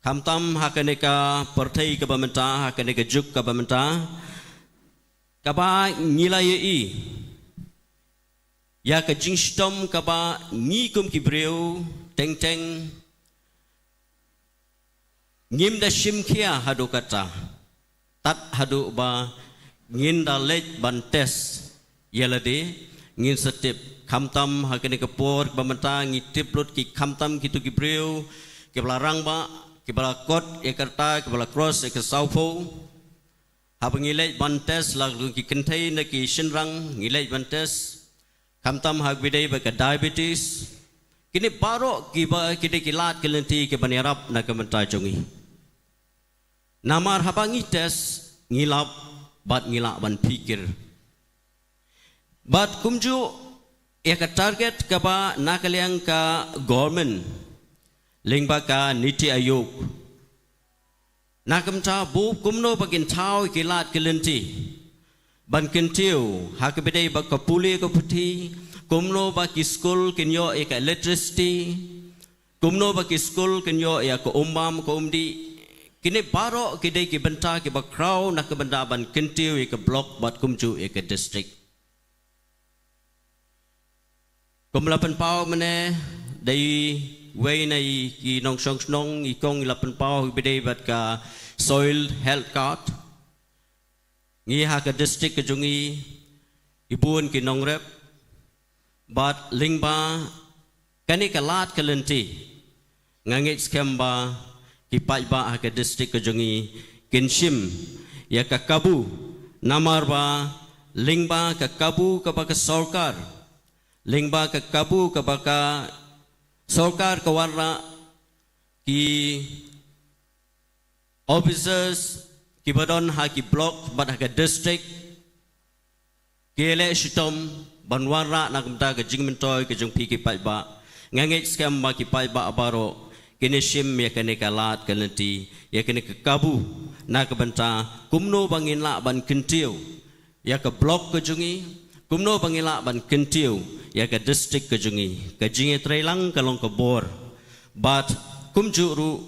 khamtam ha kane ka pyrthei kaba mynta, ha kane ka juk kaba mynta, kaba ngi la ïohi ïa ka jingshitom kaba ngi kum ki briew teng teng ngim da shim khia haduh katta, tad haduh ba ngin da leit ban test ïa lade, ngin sa tip. Khamtam ha kane ka por ba mynta ngi tip lut ki khamtam kito ki briew kiba la rangbah, kiba la kot ïa ka rta, kiba la cross ïa ka sawphew. Haba ngi leit ban test, la ki kynthei ne ki shynrang, ngi leit ban test, khamtam ha kaba ïadei bad ka diabetes. Kine baroh kiba, kine ki lad ki lynti kiban ïarap na ka bynta jong ngi. Namar haba ngi test, ngi lap bad ngi lah ban phikir. Bad kumjuh ïa ka target kaba na ka liang ka government lyngba ka NITI Aayog. Na ka bynta ba kumno ba kin thaw ïa ki lad ki lynti ban kyntiew ha kaba ïadei bad ka pule ka puthi, kumno ba ki skul kin ïoh ïa ka electricity, kumno ba ki skul kin ïoh ïa ka um bam ka um dih. Kine baroh ki dei ki bynta kiba khraw na ka bynta ban kyntiew ïa ka block bad kumjuh ïa ka district. Kum la pynpaw mynne da iwei na i, i nongshong shnong, i kong, i la pynpaw kaba ïadei bad ka soil health card. Ngi ha ka district ka jong ngi, i bun ki nongrep bad lyngba kane ka lad ka lynti, nga ngeit skhem ba ki paidbah ha ka district ka jong ngi kin shim ïa ka kabu, namar ba lyngba ka kabu kaba ka sorkar, lyngba ka kabu kaba ka sorkar ka wanrah, ki officers kiba don ha ki block bad ha ka district ki leh shitom ban wanrah na ka bynta ka jingmyntoi ka jong phi ki paidbah. Nga ngeit skhem ba ki paidbah baroh kin ïa shim ïa kane ka lad ka lynti, ïa kane ka kabu na ka bynta kumno ba ngin lah ban kyntiew ïa ka block ka jong ngi, kumno ba ngin lah ban kyntiew ïa ka district ka jong ngi. Ka jingïatreilang ka long ka bor. Bad kumjuh ruh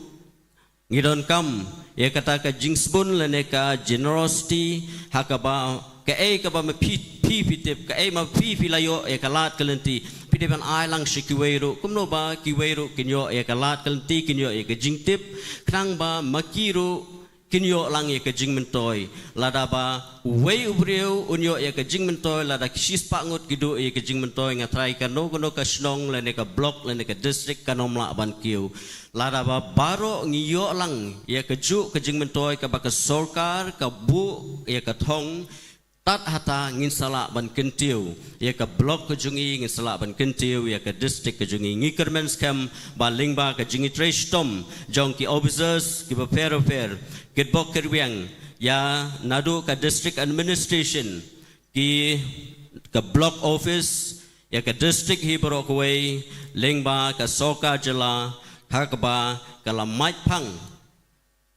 ngi donkam ïa kata ka jingsbun lane ka generosity, ha kaba kaei kaba ma phi, phi phi tip, kaei ma phi phi la ïoh ïa ka lad ka lynti, phi dei ban ai lang sha kiwei ruh, kumno ba kiwei ruh kin ïoh ïa ka lad ka lynti, kin ïoh ïa ka jingtip, khnang ba ma ki ruh kin ïoh lang ïa ka jingmyntoi. Lada ba uwei u briew un ïoh ïa ka jingmyntoi, lada ki shispah ngut ki duh ïa ka jingmyntoi, nga tharai kano kano ka shnong lane ka block lane ka district kan ym lah ban kiew. Lada ba baroh ngi ïoh lang ïa kajuh ka jingmyntoi kaba ka sorkar ka buh ïa ka thong, tad hata ngin sa lah ban kyntiew ïa ka block ka jong ngi, ngin sa lah ban kyntiew ïa ka district ka jong ngi. Ngi kyrmen skhem ba lyngba ka jingïatrei shitom jong ki officers kiba pher bapher, kitbok kitrwiang ïa naduh ka district administration, ki, ka block office, ïa ka district hi baroh kawei, lyngba ka sorkar jylla, ha kaba ka la mait phang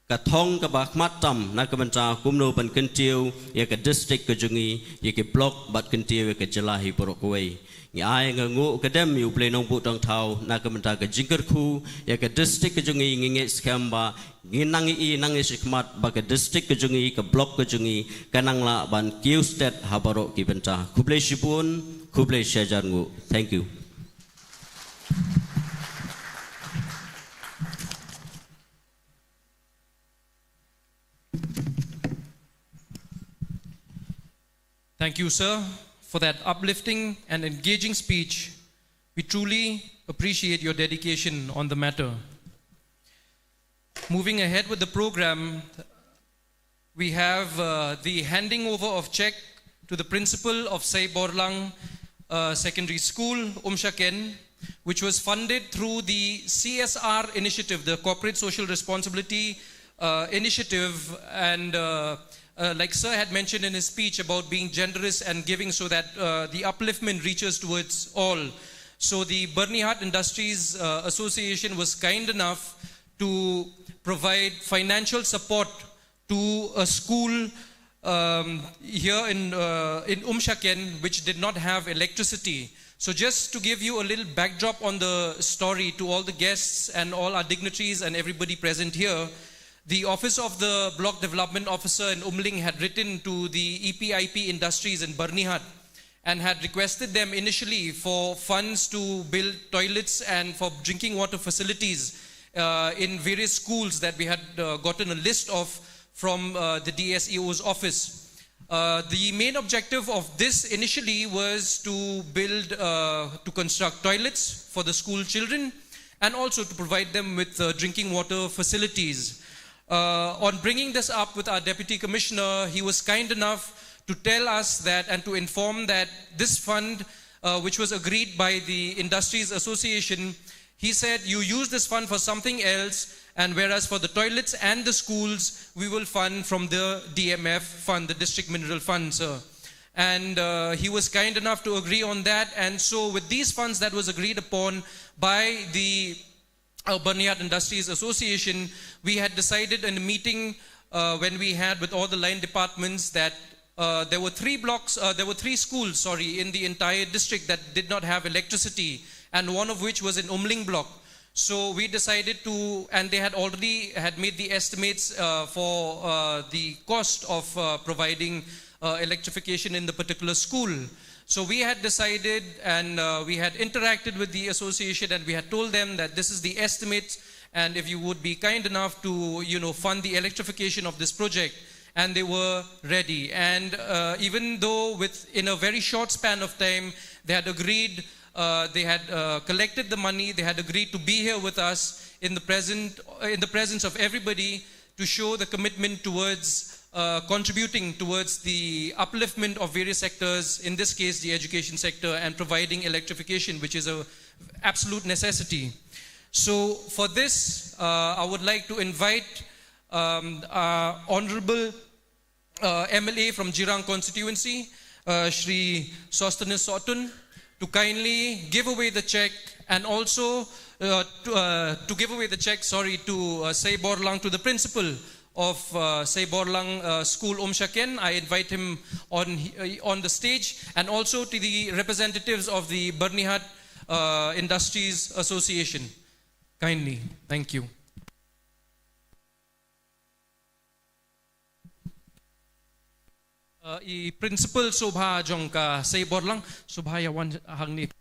ka thong kaba khmat tam na ka bynta kumno ban kyntiew ïa ka district ka jong ngi, ïa ki block bad kyntiew ïa ka jylla hi baroh kawei. Ngi ai ngi nguh ka dem ïa U Blei Nongbuh Nongthaw na ka bynta ka jingkyrkhu ïa ka district ka jong ngi. Ngi ngeit skhem ba ngin nang ïohi nangne shakhmat ba ka district ka jong ngi, ka block ka jong ngi, kan nang lah ban kiew stet ha baroh ki bynta. Khublei shibun, khublei shihajar nguh. Thank you. Thank you, sir, for that uplifting and engaging speech. We truly appreciate your dedication on the matter. Moving ahead with the program, we have uh, the handing over of check to the principal of Seiborlang uh, Secondary School, Umshaken, which was funded through the C S R initiative, the Corporate Social Responsibility uh, Initiative. And uh, uh, like Sir had mentioned in his speech about being generous and giving so that uh, the upliftment reaches towards all. So the Byrnihat Industries uh, Association was kind enough to provide financial support to a school um, here in, uh, in Umshaken, which did not have electricity. So just to give you a little backdrop on the story to all the guests and all our dignitaries and everybody present here, the office of the Block Development Officer in Umling had written to the E P I P Industries in Byrnihat and had requested them initially for funds to build toilets and for drinking water facilities uh, in various schools that we had uh, gotten a list of from uh, the D S E O's office. Uh, the main objective of this initially was to build, uh, to construct toilets for the school children and also to provide them with uh, drinking water facilities. Uh, on bringing this up with our deputy commissioner, he was kind enough to tell us that and to inform that this fund, uh, which was agreed by the Industries Association, he said, "You use this fund for something else, and whereas for the toilets and the schools, we will fund from the D M F fund, the District Mineral Fund, sir." And uh, he was kind enough to agree on that. And so, with these funds that was agreed upon by the uh, Byrnihat Industries Association, we had decided in a meeting, uh, when we had with all the line departments that, uh, there were three blocks, uh, there were three schools, sorry, in the entire district that did not have electricity, and one of which was in Umling block. So we decided to, and they had already had made the estimates, uh, for, uh, the cost of, uh, providing, uh, electrification in the particular school. So we had decided, and, uh, we had interacted with the association, and we had told them that this is the estimate, and if you would be kind enough to, you know, fund the electrification of this project. And they were ready. And, uh, even though within a very short span of time, they had agreed, uh, they had, uh, collected the money, they had agreed to be here with us in the present, in the presence of everybody to show the commitment towards, uh, contributing towards the upliftment of various sectors, in this case, the education sector, and providing electrification, which is a absolute necessity. So for this, uh, I would like to invite, um, our Honorable, uh, M L A from Jirang constituency, uh, Shri Sosthenes Sohtun, to kindly give away the check and also, uh, to, uh, to give away the check, sorry, to, uh, Seiborlang, to the principal of, uh, Seiborlang, uh, School Umshaken. I invite him on, uh, on the stage, and also to the representatives of the Byrnihat, uh, Industries Association. Kindly. Thank you. Uh, i principal sngewbha jong ka Seiborlang, sngewbha ïa wan hangne.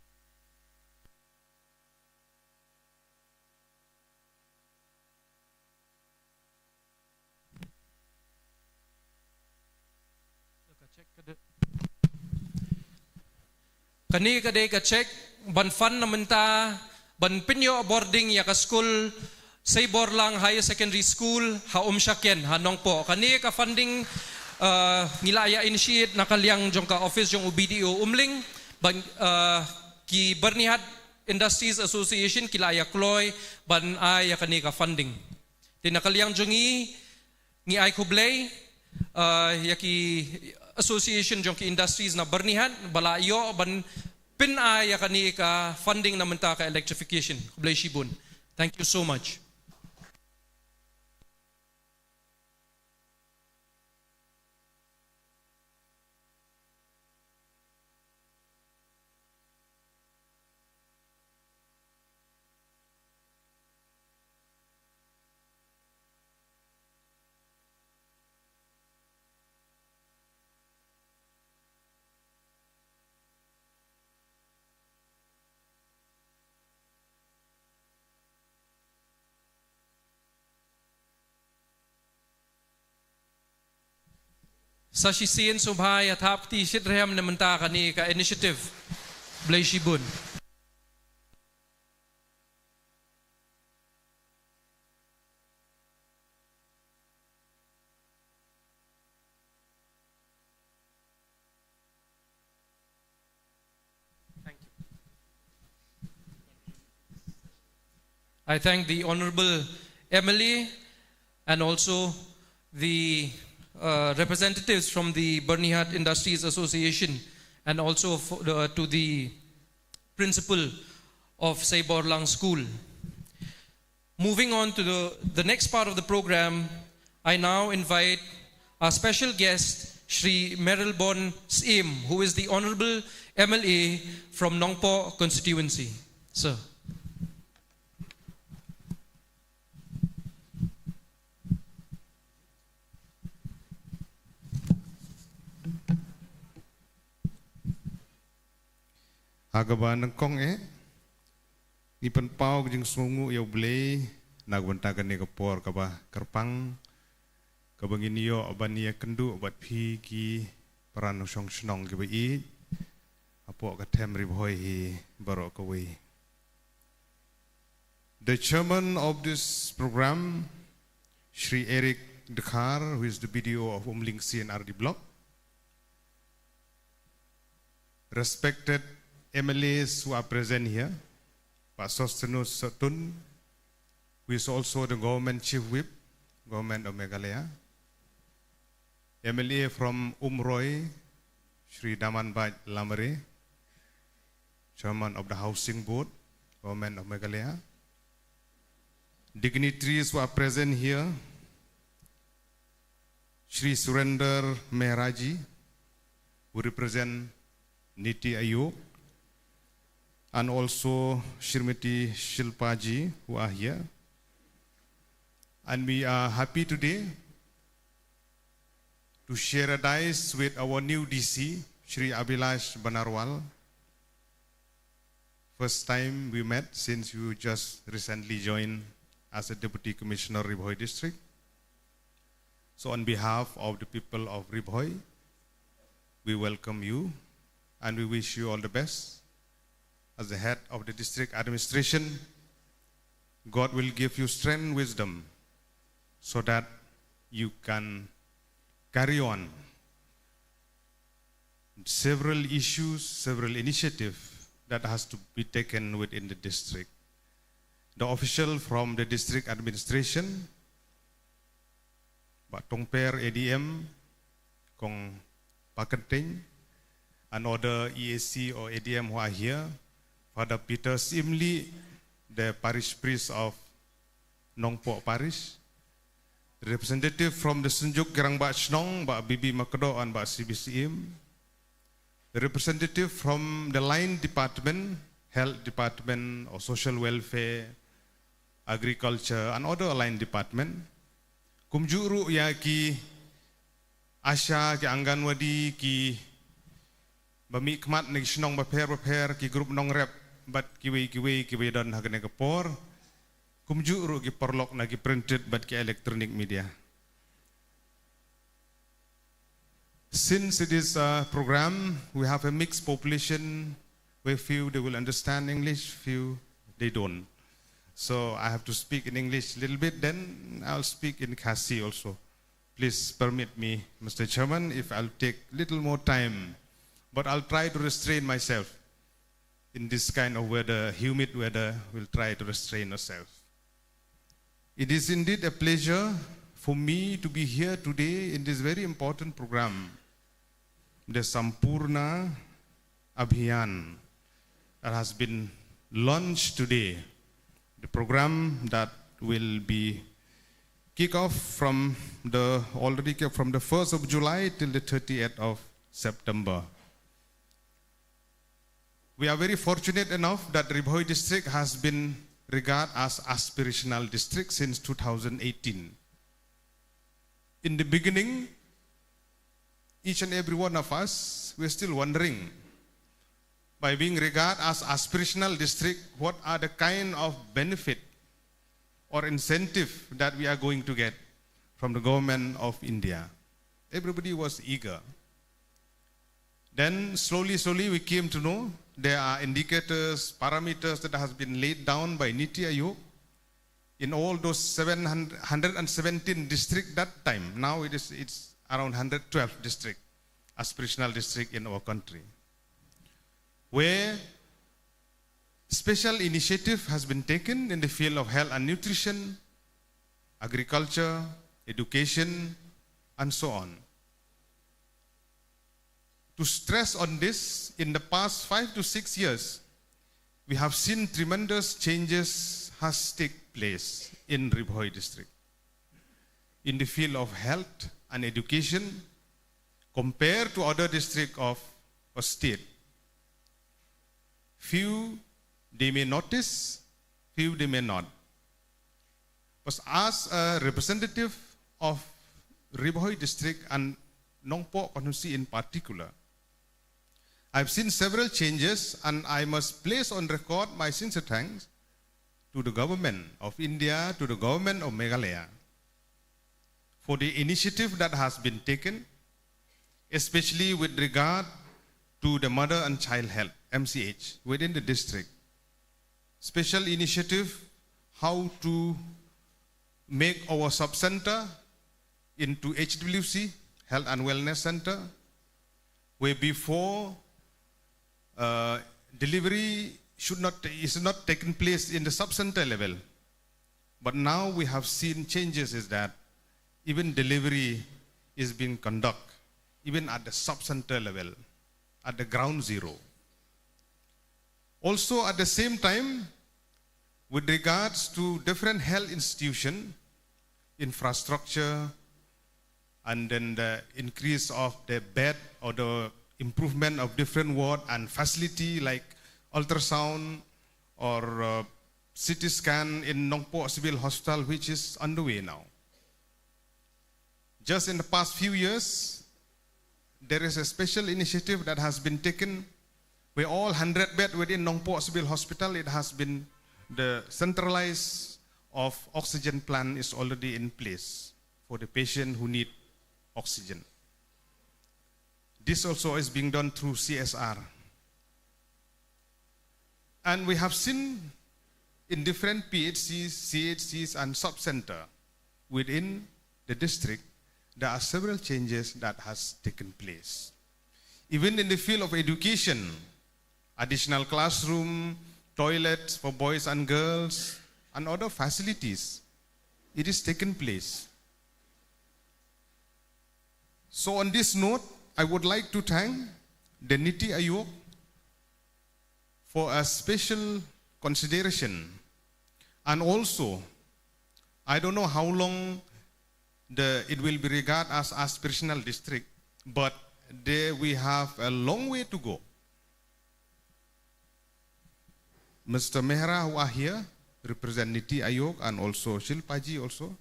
Kane ka dei ka check ban fund na mynta ban pynïoh boarding ïa ka skul Seiborlang Higher Secondary School ha Umshaken ha Nongpoh. Kane ka funding, uh, ngi la ïa initiate na ka liang jong ka office jong u B D O Umling, ban, uh, ki Byrnihat Industries Association ki la ïa kloi ban ai ïa kane ka funding. Te na ka liang jong ngi, ngi ai khublei, uh, ïa ki association jong ki industries na Byrnihat ba la ïoh ban pyn-ai ïa kane ka funding na mynta ka electrification. Khublei shibun. Thank you so much. Sa shisien sngewbha ïa thap kti shitrhem na mynta kane ka initiative. Khublei shibun. Thank you. I thank the Honorable M L A and also the, uh, representatives from the Byrnihat Industries Association, and also for the, to the principal of Seiborlang School. Moving on to the, the next part of the program, I now invite our special guest, Shri Mayralborn Syiem, who is the Honorable M L A from Nongpoh constituency. Sir. Ha kaba nyngkong eh, ngi pynpaw ka jingsngewnguh ïa U Blei na ka bynta kane ka por kaba kyrpang, kaba ngin ïoh ban ïakynduh bad phi ki para nongshong shnong kiba ïeit hapoh ka them Ri Bhoi hi baroh kawei. The chairman of this program, Shri Eric Dkhar, who is the B D O of Umling C and R D Block. Respected M L As who are present here, Pak Sosthenes Sohtun, who is also the Government Chief Whip, Government of Meghalaya. M L A from Umroi, Shri Damanbait Lamare, Chairman of the Housing Board, Government of Meghalaya. Dignitaries who are present here, Shri Surender Mehraji, who represent Niti Aayog, and also Shrimati Shilpa ji, who are here. And we are happy today to share a dais with our new D C, Shri Abhilash Banerwal. First time we met since you just recently joined as a Deputy Commissioner, Ri Bhoi District. So on behalf of the people of Ri Bhoi, we welcome you and we wish you all the best. As the head of the district administration, God will give you strength, wisdom, so that you can carry on several issues, several initiatives that has to be taken within the district. The official from the district administration, Bah Tongper A D M, Kong Pakenteng, and other E A C or A D M who are here, Father Peter Simli, the parish priest of Nongpoh Parish, representative from the Synjuk Rangbah Shnong, Bah B B Makdoh and Bah C B Syiem, representative from the line department, health department or social welfare, agriculture and other line department. Kumjuh ruh ïa ki ASHA, ki Anganwadi, ki ba mihkhmat na ki shnong bapher bapher, ki group nongrep bad kiwei kiwei kiba don ha kane ka por. Kumjuh ruh ki paralok na ki printed bad ki electronic media. Since it is a program, we have a mixed population where few they will understand English, few they don't. So I have to speak in English a little bit, then I'll speak in Khasi also. Please permit me, Mister Chairman, if I'll take little more time, but I'll try to restrain myself. In this kind of weather, humid weather, we'll try to restrain ourselves. It is indeed a pleasure for me to be here today in this very important program, the Sampoorna Abhiyan, that has been launched today. The program that will be kick off from the, already kick from the first of July till the thirtieth of September. We are very fortunate enough that Ri Bhoi district has been regarded as aspirational district since two thousand eighteen. In the beginning, each and every one of us, we're still wondering, by being regarded as aspirational district, what are the kind of benefit or incentive that we are going to get from the government of India? Everybody was eager. Then slowly, slowly we came to know there are indicators, parameters that has been laid down by Niti Aayog in all those seven hundred, hundred and seventeen district that time. Now it is, it's around hundred twelve district, aspirational district in our country, where special initiative has been taken in the field of health and nutrition, agriculture, education, and so on. To stress on this, in the past five to six years, we have seen tremendous changes has take place in Ri Bhoi district. In the field of health and education, compared to other district of a state, few they may notice, few they may not. But as a representative of Ri Bhoi district and Nongpoh constituency in particular, I've seen several changes, and I must place on record my sincere thanks to the government of India, to the government of Meghalaya for the initiative that has been taken, especially with regard to the mother and child health, M C H, within the district. Special initiative how to make our sub-center into H W C, Health and Wellness Center, where before, uh, delivery should not, is not taking place in the sub-center level. But now we have seen changes is that even delivery is being conduct even at the sub-center level, at the ground zero. Also, at the same time, With regards to different health institution, infrastructure, and then the increase of the bed or the improvement of different ward and facility like ultrasound or uh, C T scan in Nongpoh Civil Hospital, which is underway now. Just in the past few years, there is a special initiative that has been taken where all hundred bed within Nongpoh Civil Hospital, it has been, the centralized of oxygen plant is already in place for the patient who need oxygen. This also is being done through C S R. And we have seen in different P H Cs, C H Cs, and sub-center within the district, there are several changes that has taken place. Even in the field of education, additional classroom, toilets for boys and girls, and other facilities, it is taken place. So on this note, I would like to thank the Niti Aayog for a special consideration. And also, I don't know how long the, it will be regarded as aspirational district, but there we have a long way to go. Mister Mehra, who are here, represent Niti Aayog and also Shilpa ji also.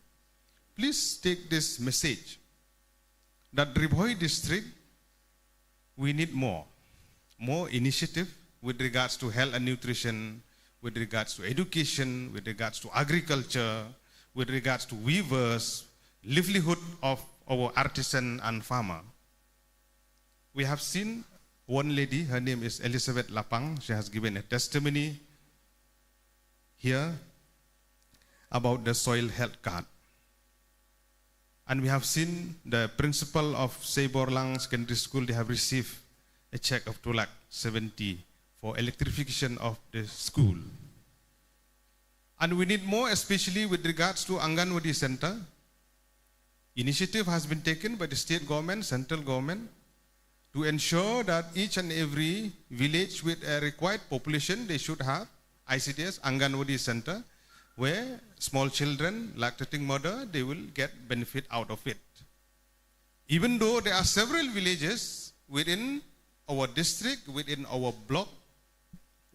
Please take this message that Ri Bhoi district, we need more, more initiative with regards to health and nutrition, with regards to education, with regards to agriculture, with regards to weavers, livelihood of our artisan and farmer. We have seen one lady, her name is Elizabeth Lapang. She has given a testimony here about the soil health card. And we have seen the principal of Seiborlang Secondary School, they have received a check of two lakh seventy for electrification of the school. And we need more, especially with regards to Anganwadi Center. Initiative has been taken by the state government, central government, to ensure that each and every village with a required population, they should have I C D S, Anganwadi Center, where small children, lactating mother, they will get benefit out of it. Even though there are several villages within our district, within our block,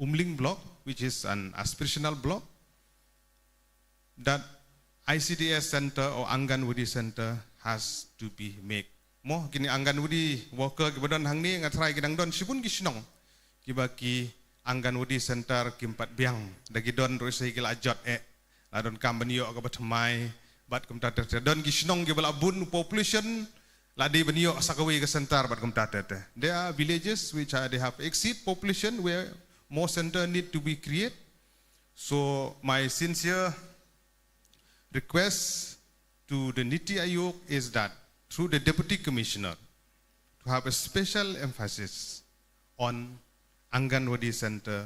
Umling block, which is an aspirational block, that I C D S center or Anganwadi center has to be made. Mo, kine Anganwadi worker kiba don hangne, nga tharai ki dang don shibun ki shnong kiba ki Anganwadi center kim pat biang. Da ki don ruh, sa ki la jot eh, la donkam ban ïoh kaba thymmai, bad kumta ter ter. Don ki shnong kiba la bun population, la dei ban ïoh sa kawei ka center bad kumta ter ter. There are villages which are, they have exceed population where more center need to be create. So my sincere request to the Niti Aayog is that through the Deputy Commissioner to have a special emphasis on Anganwadi center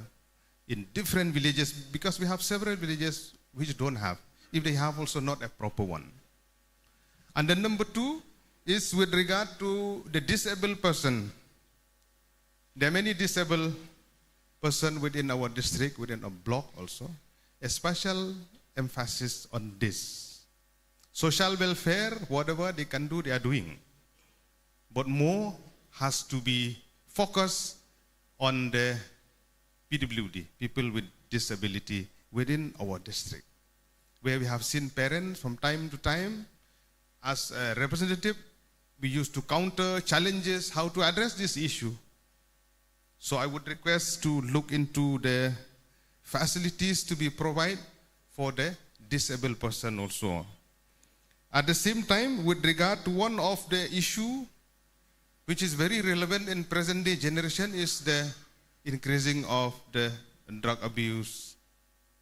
in different villages, because we have several villages which don't have, if they have also, not a proper one. And then number two is with regard to the disabled person. There are many disabled person within our district, within a block also. A special emphasis on this. Social welfare, whatever they can do, they are doing. But more has to be focused on the P W D, people with disability, within our district, where we have seen parents from time to time, as a representative, we used to counter challenges, how to address this issue. So I would request to look into the facilities to be provided for the disabled person also. At the same time, with regard to one of the issue which is very relevant in present day generation is the increasing of the drug abuse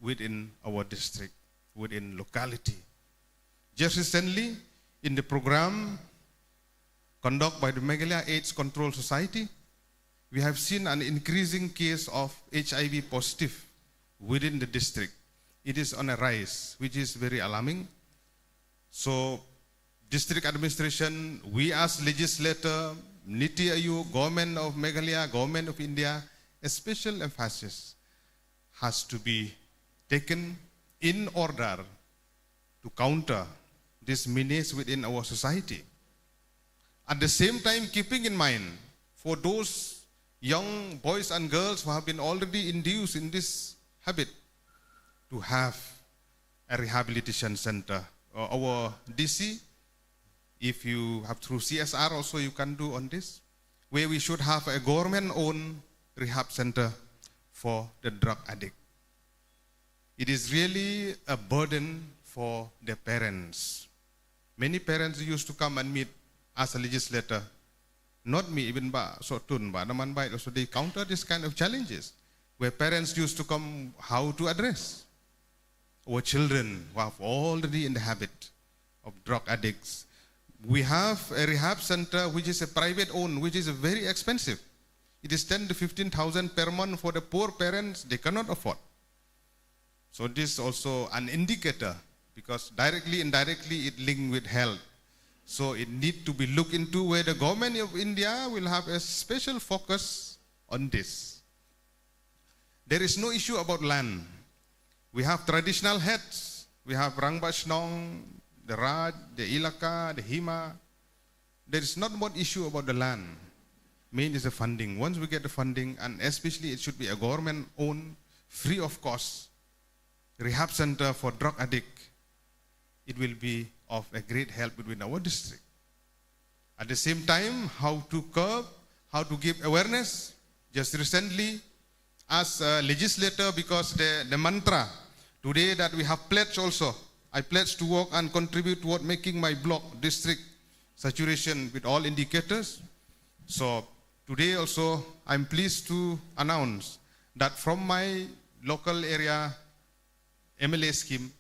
within our district, within locality. Just recently, in the program conducted by the Meghalaya AIDS Control Society, we have seen an increasing case of H I V positive within the district. It is on a rise, which is very alarming. So, district administration, we as legislator, Niti Aayog, Government of Meghalaya, Government of India, a special emphasis has to be taken in order to counter this menace within our society. At the same time, keeping in mind, for those young boys and girls who have been already induced in this habit, to have a rehabilitation center. Uh, our D C, if you have through C S R also, you can do on this, where we should have a government-owned rehab center for the drug addict. It is really a burden for the parents. Many parents used to come and meet as a legislator, not me, even Bah Sohtun, Bah Namanbait also, they counter this kind of challenges, where parents used to come, how to address our children who have already in the habit of drug addicts. We have a rehab center which is a private owned, which is very expensive. It is ten to fifteen thousand per month for the poor parents, they cannot afford. So this is also an indicator, because directly, indirectly, it linked with health. So it need to be looked into, where the government of India will have a special focus on this. There is no issue about land. We have traditional heads. We have Rangbah Shnong, the Raj, the Elaka, the Hima. There is not much issue about the land. Main is the funding. Once we get the funding, and especially it should be a government-owned, free of cost, rehab center for drug addict, it will be of a great help within our district. At the same time, how to curb, how to give awareness. Just recently, as a legislator, because the, the mantra today that we have pledged also, I pledge to work and contribute toward making my block district saturation with all indicators. So today also, I'm pleased to announce that from my local area M L A scheme,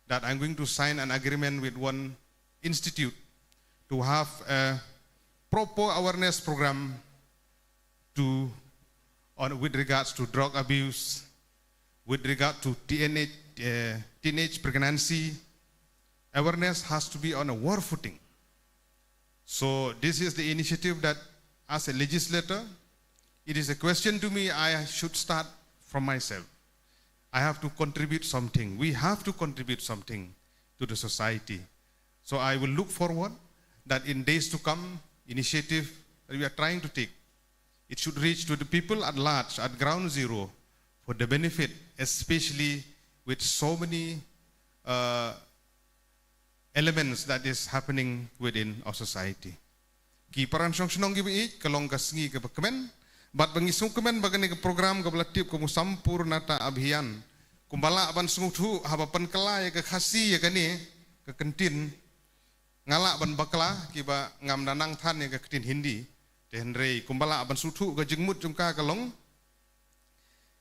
that I'm going to sign an agreement with one institute to have a proper awareness program to, on, with regards to drug abuse, with regard to T N H, uh, teenage pregnancy. Awareness has to be on a war footing. So this is the initiative that, as a legislator, it is a question to me, I should start from myself. I have to contribute something. We have to contribute something to the society. So I will look forward that in days to come, initiative that we are trying to take, it should reach to the people at large, at ground zero, for the benefit, especially with so many, uh, elements that is happening within our society. Ki para shong shnong kiba ïeit, ka long ka sngi kaba kmen, bad ba ngi sngewkmen ba kane ka program kaba la tip kum u Sampoornata Abhiyan, kumba lah ban sngewthuh haba pynkylla ïa ka Khasi ïa kane ka kyntien, nga lah ban bakla kiba ngam da nang than ïa ka ktien Hindi, te hynrei kumba lah ban sngewthuh ka jingmut jong ka ka long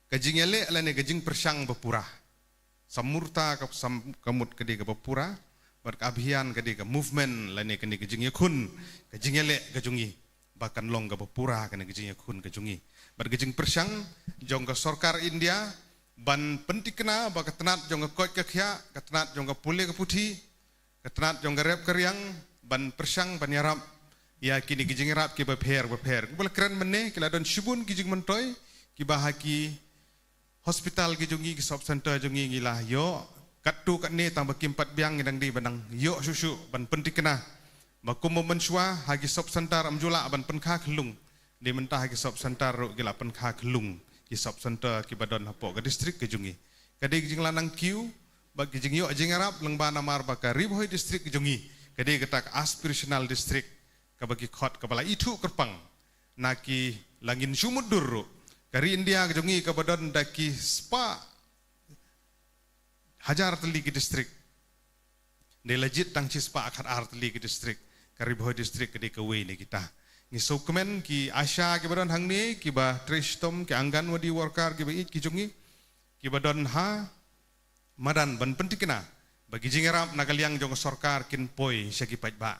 ka jingïaleh lane ka jingpyrshang ba pura. Sampoornata ka sam-, ka mut ka dei kaba pura, bad ka abhiyan ka dei ka movement lane kane ka jingïakhun, ka jingïaleh ka jong ngi ba kan long kaba pura kane ka jingïakhun ka jong ngi. Bad ka jingpyrshang jong ka sorkar India ban pynthikna ba ka tnat jong ka koit ka khiah, ka tnat jong ka pule ka puthi, ka tnat jong ka rep ka riang, ban pyrshang ban ïarap ïa kine ki jingïarap kiba pher ba pher. Kumba la kren mynne, ki la don shibun ki jingmyntoi kiba ha ki hospital ki jong ngi, ki sub center jong ngi, ngi la ïoh katto katne, tang ba kim pat biang, ngi dang dei ban nang ïoh shuh shuh ban pynthikna ba kumba mynshuwa ha ki sub center ym ju lah ban pynkha khyllung, dei mynta ha ki sub center ruh ki la pynkha khyllung, ki sub center kiba don hapoh ka district ka jong ngi. Ka dei ka jingla nang kiew bad ka jingïoh jingïarap lyngba namar ba ka Ri Bhoi district ka jong ngi ka dei kata ka aspirational district kaba ki khot, kaba la ithuh kyrpang na ki, la ngin shu mutdur ruh, ka ri India ka jong ngi kaba don da ki spah hajar tylli ki district, dei la jied tang shispah khatar tylli ki district, ka Ri Bhoi district ka dei kawei na kita. Ngi sngewkmen ki ASHA kiba don hangne, kiba trei shitom, ki Anganwadi worker kiba ïeit ki jong ngi, kiba don ha madan ban pynthikna ba ki jingïarap na ka liang jong ka sorkar kin poi sha ki paidbah.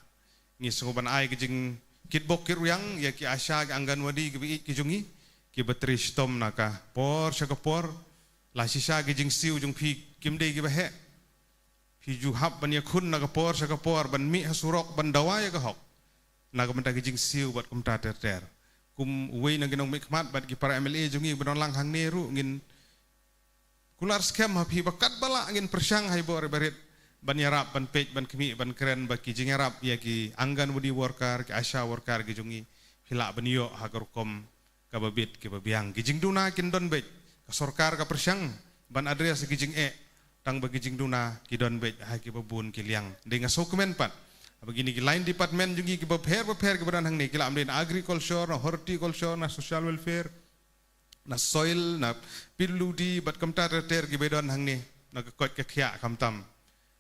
Ngi sngew ban ai ka jingkitbok kitrwiang ïa ki ASHA, ki Anganwadi kiba ïeit ki jong ngi, kiba trei shitom na ka por sha ka por. La shisha ki jingsiew jong phi kim dei kiba heh. Phi ju hap ban ïakhun na ka por sha ka por, ban mih ha surok, ban dawa ïa ka hok na ka bynta ki jingsiew bad kumta ter ter. Kum uwei na ki nongmihkhmat bad ki para M L A jong ngi ba don lang hangne ruh, ngin Kular skhem ha phi ba katba lah ngin pyrshang ha i bor i barit ban ïarap, ban peit, ban khmih, ban kren ba ki jingïarap ïa ki Anganwadi worker, ki ASHA worker ki jong ngi, phi lah ban ïoh ha ka rukom kaba bit kiba biang. Ki jingduna kin don beit, ka sorkar ka pyrshang ban address ki jingeh, tang ba ki jingduna ki don beit ha kiba bun ki liang. Dei nga sngewkmen pat ba kine ki line department jong ngi kiba pher ba pher kiba don hangne, ki lah ban dei na agriculture, na horticulture, na social welfare, na soil, na P W D, bad kumta ter ter kiba don hangne, na ka koit ka khiah khamtam.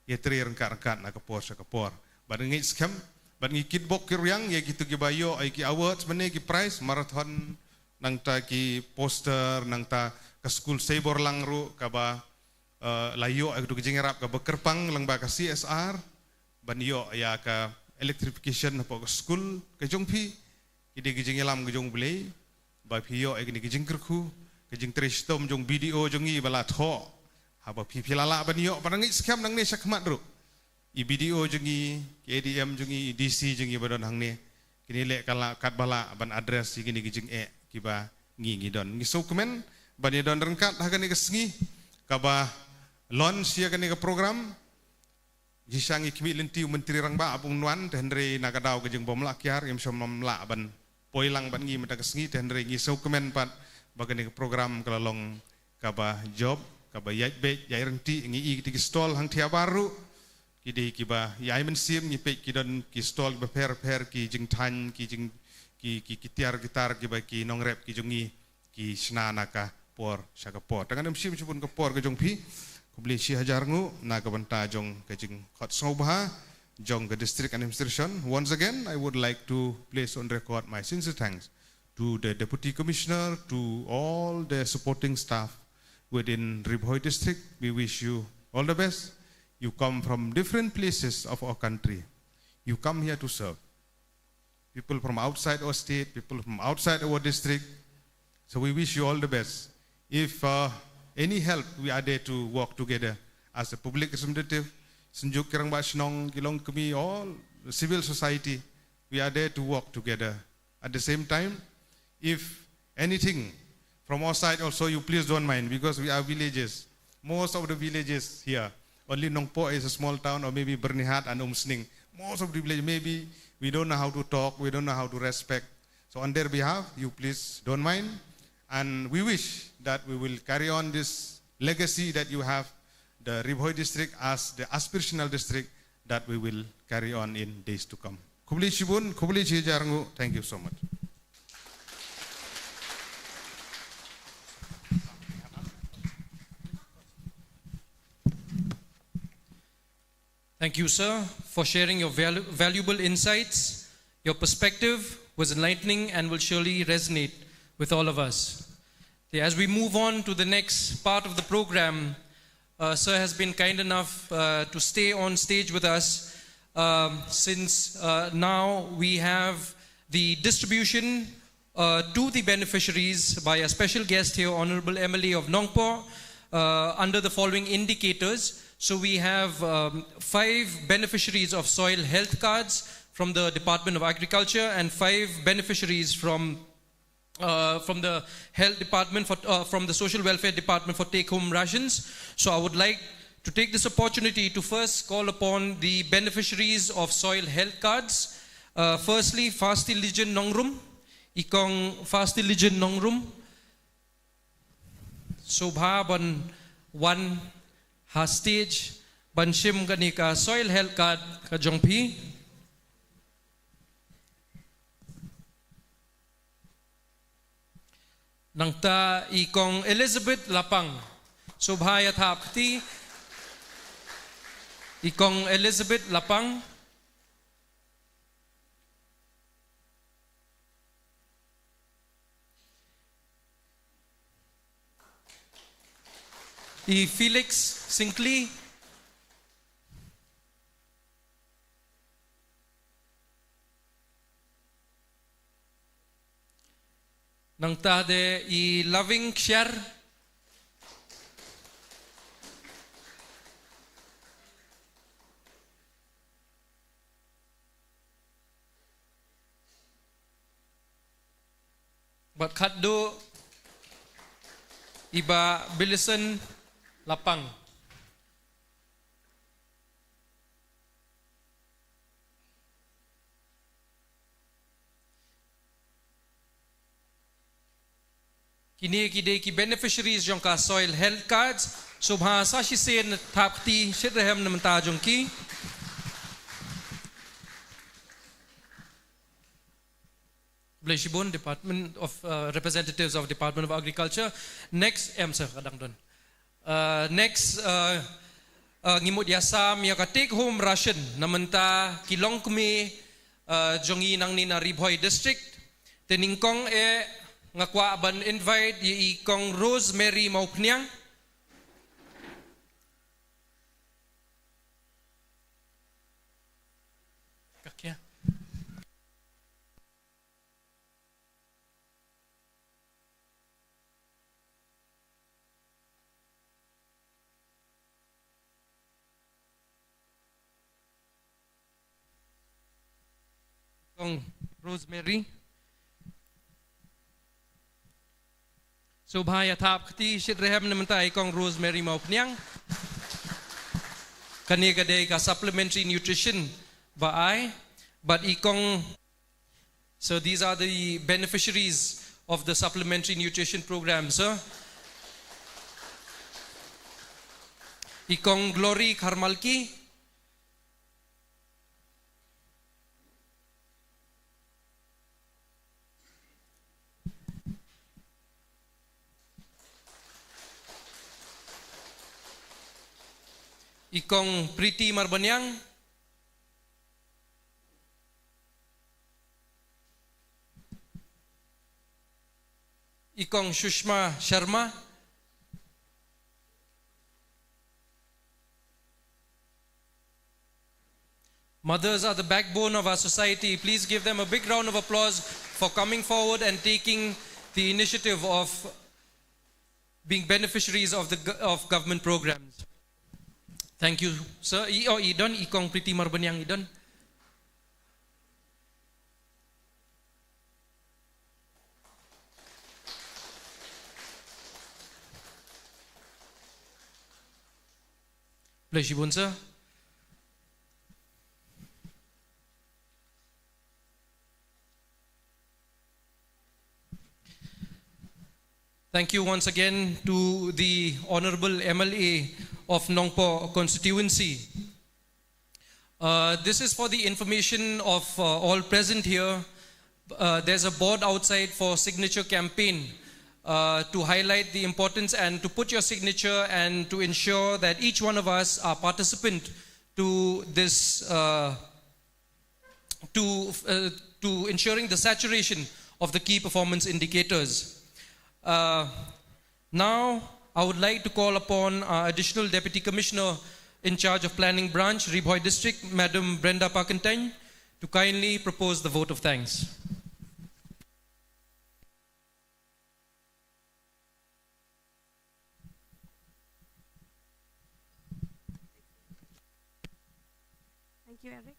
Ïatrei ryngkat ryngkat na ka por sha ka por. Bad ngi skhem, bad ngi kitbok kitrwiang ïa kito kiba ïoh ïa ki awards, mynne ki prize, marathon, nangta ki poster, nangta ka skul Seiborlang ruh kaba, eh, la ïoh ïa kito ki jingïarap kaba kyrpang lyngba ka C S R ban ïoh ïa ka electrification hapoh ka skul ka jong phi. Ki dei ki jingïalam ka jong U Blei ba phi ïoh ïa kine ki jingkyrkhu, ka jingtrei shitom jong B D O jong ngi ba la thoh. Haba phi, phi la lah ban ïoh, ba ngi skhem nangne shakhmat ruh i B D O jong ngi, ki A D M jong ngi, i D C jong ngi ba don hangne, kine leh ka lah, katba lah ban address ïa kine ki jingeh kiba ngi, ngi don. Ngi sngewkmen ban ïadon ryngkat ha kane ka sngi kaba launch ïa kane ka program. Shisha ngi khmih lynti u Myntri Rangbah ba un wan, te hynrei na ka daw ka jingbym lah kiar, ngim shym lah ban poi lang bad ngi mynta ka sngi, te hynrei ngi sngewkmen pat ba kane ka program ka la long kaba jop, kaba ïaid beit, ïaid ryntih. Ngi i kito ki stall hangthie habar ruh, ki dei kiba ïai mynsiem, ngi peit ki don ki stall kiba pher pher, ki jingthaiñ, ki jing, ki, ki, ki tiar ki tar kiba ki nongrep ki jong ngi ki shna na ka por sha ka por. Te ngan ym shim shibun ka por ka jong phi. Khublei shihajar nguh na ka bynta jong ka jingkhot sngewbha jong ka district administration. Once again, I would like to place on record my sincere thanks to the Deputy Commissioner, to all the supporting staff within Ri Bhoi district. We wish you all the best. You come from different places of our country. You come here to serve. People from outside our state, people from outside our district. So we wish you all the best. If, uh, any help, we are there to work together as a public representative, Synjuk ki Rangbah Shnong, ki Longkmie, all civil society, we are there to work together. At the same time, if anything from our side also, you please don't mind, because we are villages. Most of the villages here, only Nongpoh is a small town, or maybe Byrnihat and Umsning. Most of the village, maybe we don't know how to talk, we don't know how to respect. So on their behalf, you please don't mind. And we wish that we will carry on this legacy that you have, the Ri Bhoi district as the aspirational district that we will carry on in days to come. Khublei shibun, khublei shihajar nguh. Thank you so much. Thank you, sir, for sharing your valu-, valuable insights. Your perspective was enlightening and will surely resonate with all of us. Okay, as we move on to the next part of the program, uh, sir has been kind enough, uh, to stay on stage with us, um, since, uh, now we have the distribution uh, to the beneficiaries by a special guest here, Honorable M L A of Nongpoh, uh, under the following indicators. So we have, um, five beneficiaries of soil health cards from the Department of Agriculture and five beneficiaries from, uh, from the health department for, uh, from the social welfare department for take-home rations. So I would like to take this opportunity to first call upon the beneficiaries of soil health cards. Uh, firstly, Fasti Lijen Nongrum, I Kong Fasti Lijen Nongrum, sngewbha ban wan ha stage ban shim kane ka soil health card ka jong phi. Nangta I Kong Elizabeth Lapang, sngewbha ïa thap kti. I Kong Elizabeth Lapang. I Felix Syngkli. Nangta de I Loving Kshiar. Bad khatduh I Bah Bilison Lapang. Kine ki dei ki beneficiaries jong ka soil health cards. Sngewbha sa shisien thap kti shitrhem na bynta jong ki. Khublei shibun Department of, uh, representatives of Department of Agriculture. Next, em sir, ka dang don. Uh, next, uh, uh, ngi mut ïasam ïa ka take home ration na bynta ki longkmie, uh, jong ngi nangne na Ri Bhoi District. Te nyngkong eh nga kwah ban invite ïa i Kong Rosemary Mawphniang. Ka kia? Kong Rosemary. Sngewbha ïa thap kti shitrhem na bynta i Kong Rosemary Mawphniang. Kane ka dei ka supplementary nutrition ba ai, but i Kong So these are the beneficiaries of the supplementary nutrition program, sir. I Kong Glory Kharmalki. I Kong Priti Marbaniang. I Kong Sushma Sharma. Mothers are the backbone of our society. Please give them a big round of applause for coming forward and taking the initiative of being beneficiaries of the go- of government programs. Thank you, sir. I, oh, i don, i Kong Priti Marbaniang i don. Khublei shibun, sir. Thank you once again to the Honorable M L A of Nongpoh constituency. Uh, this is for the information of, uh, all present here. Uh, there's a board outside for signature campaign, uh, to highlight the importance and to put your signature and to ensure that each one of us are participant to this, uh, to, uh, to ensuring the saturation of the key performance indicators. Uh, now, I would like to call upon our Additional Deputy Commissioner in charge of Planning Branch, Ri Bhoi District, Madam Brenda Parkentine, to kindly propose the vote of thanks. Thank you, Eric.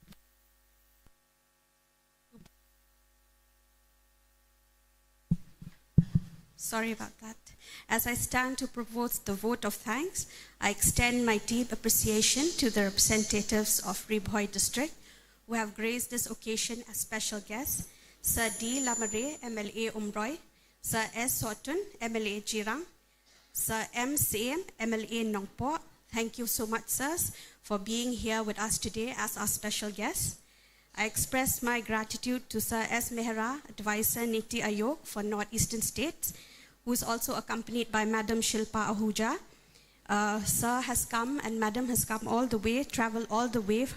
Sorry about that. As I stand to propose the vote of thanks, I extend my deep appreciation to the representatives of Ri Bhoi District who have graced this occasion as special guests, Sir D Lamare, M L A Umroi, Sir S Sohtun, M L A Jirang, Sir M Syiem, M L A Nongpoh. Thank you so much, sirs, for being here with us today as our special guests. I express my gratitude to Sir S Mehra, Advisor, Niti Aayog for North Eastern States, who is also accompanied by Madam Shilpa Ahuja. Uh, sir has come and Madam has come all the way, traveled all the way,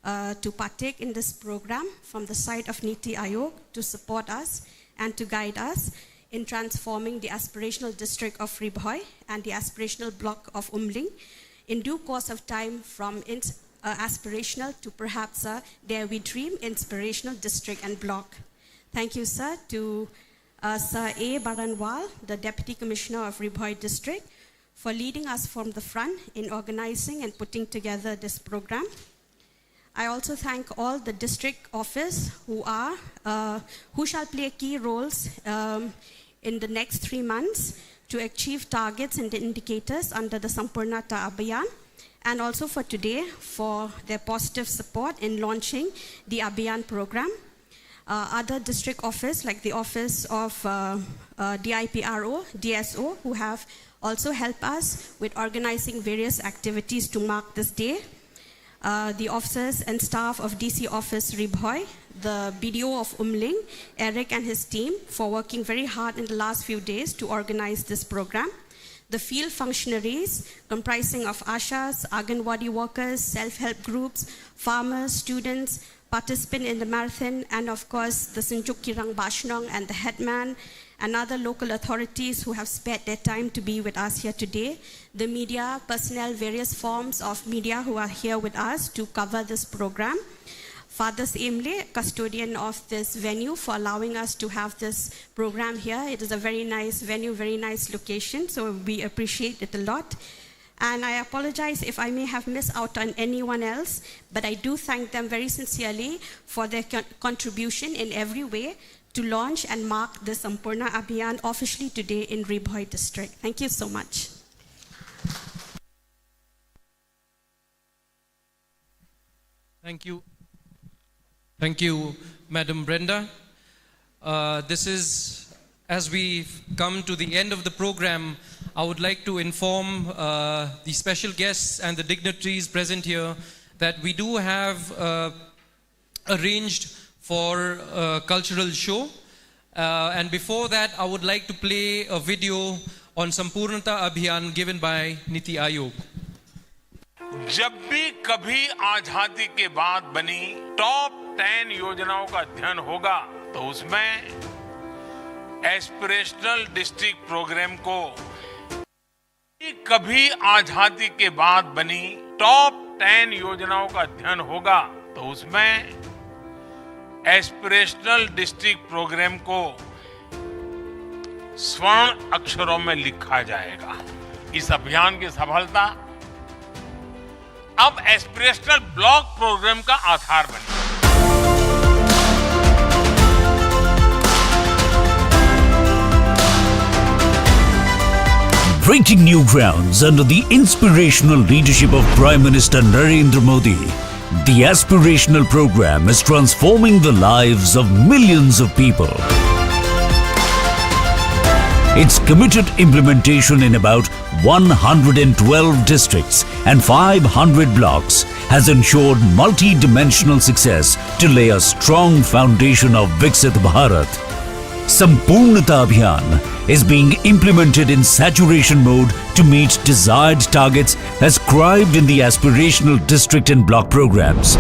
uh, to partake in this program from the side of Niti Aayog to support us and to guide us in transforming the aspirational district of Ri Bhoi and the aspirational block of Umling in due course of time from ins-, uh, aspirational to perhaps, uh, dare we dream, inspirational district and block. Thank you, sir, to, uh, Sir A Baranwal, the Deputy Commissioner of Ri Bhoi District, for leading us from the front in organizing and putting together this program. I also thank all the district office who are, uh, who shall play key roles, um, in the next three months to achieve targets and indicators under the Sampoornata Abhiyan, and also for today for their positive support in launching the Abhiyan program. Uh, other district office, like the office of uh, uh, D I P R O, D S O, who have also helped us with organizing various activities to mark this day. Uh, the officers and staff of D C office Ri Bhoi, the B D O of Umling, Eric and his team, for working very hard in the last few days to organize this program. The field functionaries, comprising of ashas, Anganwadi workers, self-help groups, farmers, students, participant in the marathon, and of course, the Synjuk Kirang Bashnong and the headman, and other local authorities who have spared their time to be with us here today, the media, personnel, various forms of media who are here with us to cover this program. Father Emle, custodian of this venue, for allowing us to have this program here. It is a very nice venue, very nice location, so we appreciate it a lot. And I apologize if I may have missed out on anyone else, but I do thank them very sincerely for their con- contribution in every way to launch and mark the Sampoorna Abhiyan officially today in Ri Bhoi district. Thank you so much. Thank you. Thank you, Madam Brenda. Uh, this is, as we come to the end of the program, I would like to inform uh, the special guests and the dignitaries present here that we do have uh, arranged for a cultural show. Uh, and before that, I would like to play a video on Sampoornata Abhiyan given by Niti Aayog. जब भी कभी आजादी के बाद बनी टॉप टेन योजनाओं का अध्ययन होगा तो उसमें एस्पिरेशनल डिस्ट्रिक्ट प्रोग्राम को कभी आजादी के बाद बनी टॉप टेन योजनाओं का अध्ययन होगा तो उसमें एस्पिरेशनल डिस्ट्रिक्ट प्रोग्राम को स्वर्ण अक्षरों में लिखा जाएगा। इस अभियान की सफलता अब एस्पिरेशनल ब्लॉक प्रोग्राम का आधार बनी। Breaking new grounds under the inspirational leadership of Prime Minister Narendra Modi. The aspirational program is transforming the lives of millions of people. Its committed implementation in about one hundred twelve districts and five hundred blocks has ensured multi-dimensional success to lay a strong foundation of Viksit Bharat. Sampoornata Abhiyan is being implemented in saturation mode to meet desired targets as scribed in the aspirational district and block programs.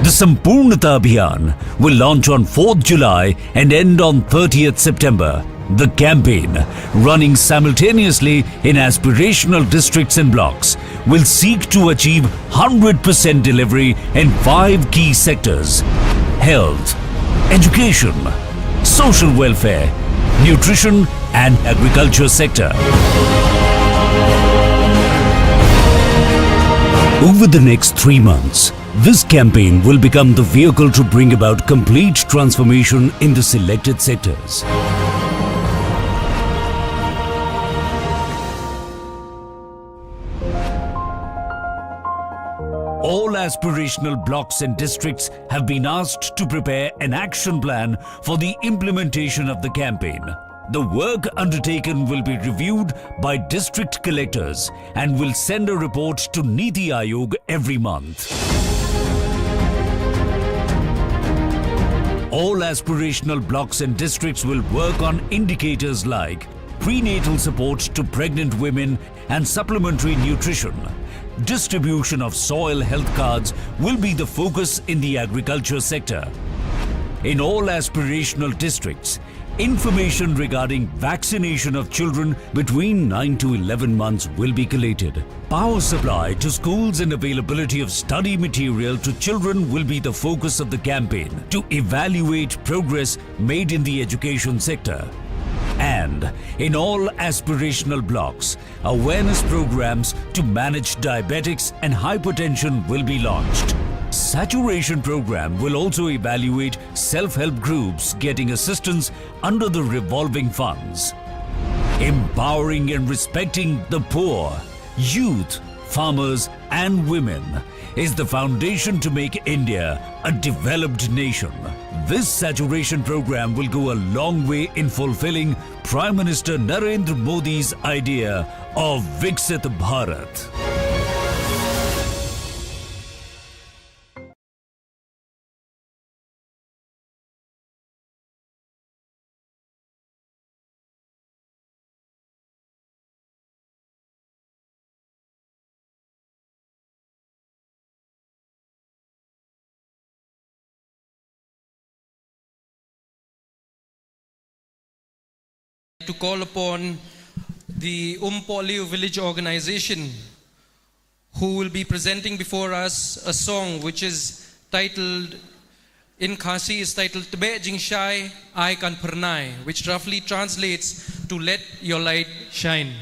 The Sampoornata Abhiyan will launch on fourth July and end on thirtieth September. The campaign, running simultaneously in aspirational districts and blocks, will seek to achieve hundred percent delivery in five key sectors: health, education, social welfare, nutrition and agriculture sector. Over the next three months, this campaign will become the vehicle to bring about complete transformation in the selected sectors. All aspirational blocks and districts have been asked to prepare an action plan for the implementation of the campaign. The work undertaken will be reviewed by district collectors and will send a report to Niti Aayog every month. All aspirational blocks and districts will work on indicators like prenatal support to pregnant women and supplementary nutrition. Distribution of soil health cards will be the focus in the agriculture sector. In all aspirational districts, information regarding vaccination of children between nine to eleven months will be collated. Power supply to schools and availability of study material to children will be the focus of the campaign to evaluate progress made in the education sector. And in all aspirational blocks, awareness programs to manage diabetics and hypertension will be launched. Saturation program will also evaluate self-help groups getting assistance under the revolving funds. Empowering and respecting the poor, youth, farmers, and women is the foundation to make India a developed nation. This saturation program will go a long way in fulfilling Prime Minister Narendra Modi's idea of Viksit Bharat. To call upon the Umpohliu Village Organization, who will be presenting before us a song which is titled, in Khasi is titled Tbeh Jingshai Ai Kan Phyrnai, which roughly translates to Let Your Light Shine.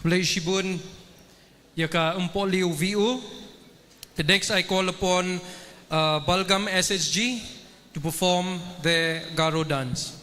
Khublei shibun ïa ka Ympohliew V O. The next I call upon uh, Balgam S H G to perform their Garo dance.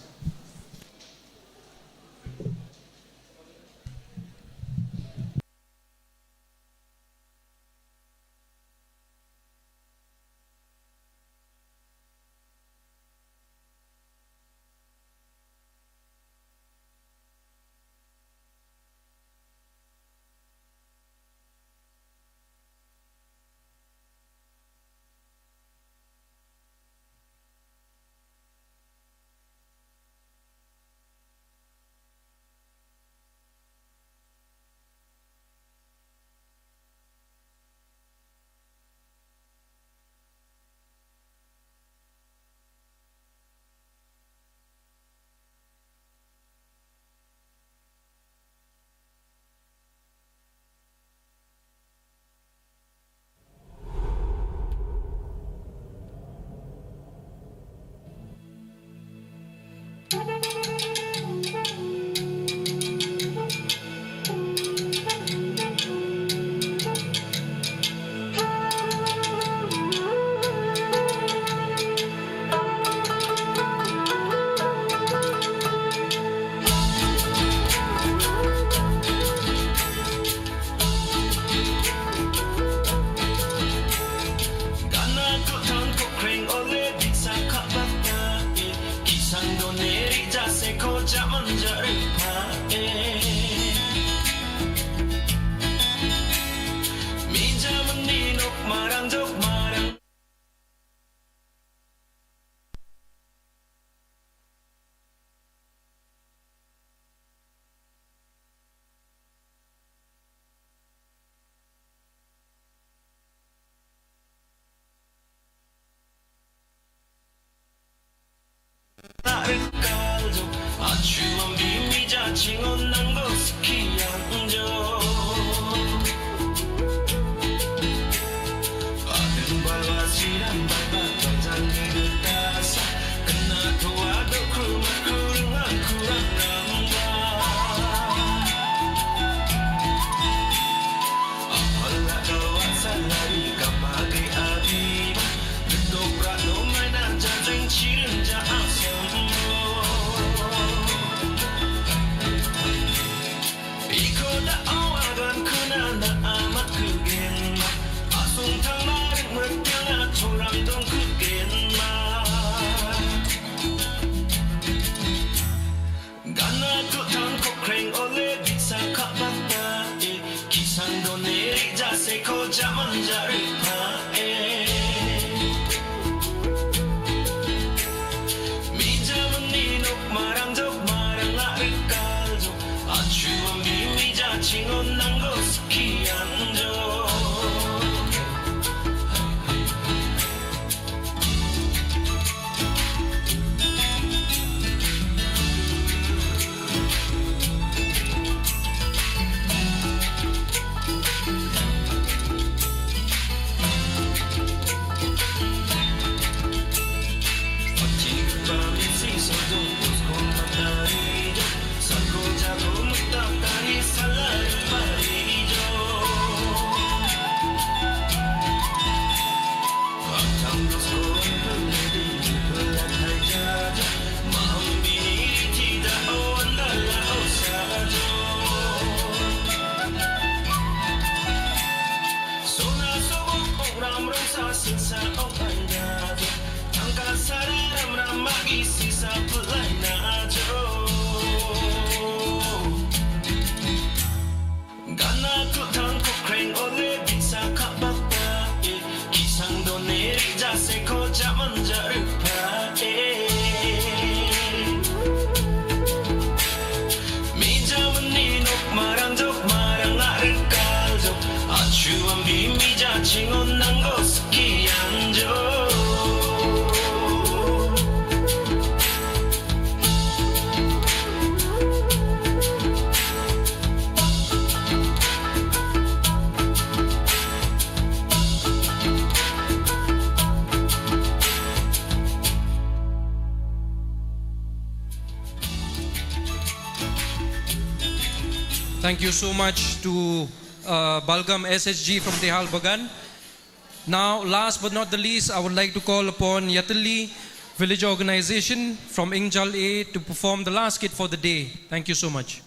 Thank you so much to uh, Balgam S H G from Tehal Bagan. Now, last but not the least, I would like to call upon Yatilli Village Organization from Ingjal A to perform the last skit for the day. Thank you so much.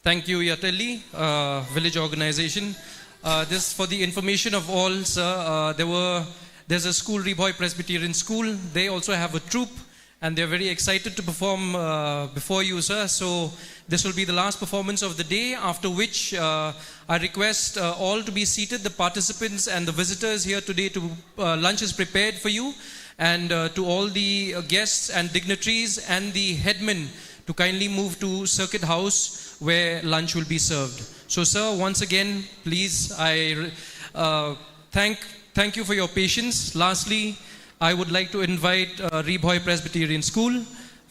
Thank you, Yateli, uh, village organization. Uh, this, for the information of all, sir, uh, there were, there's a school, Ri Bhoi Presbyterian School. They also have a troupe, and they're very excited to perform, uh, before you, sir. So this will be the last performance of the day, after which, uh, I request, uh, all to be seated, the participants and the visitors here today to, uh, lunch is prepared for you, and, uh, to all the, uh, guests and dignitaries and the headmen to kindly move to Circuit House where lunch will be served. So, sir, once again, please, I, uh, thank, thank you for your patience. Lastly, I would like to invite, uh, Ri Bhoi Presbyterian School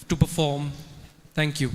to perform. Thank you.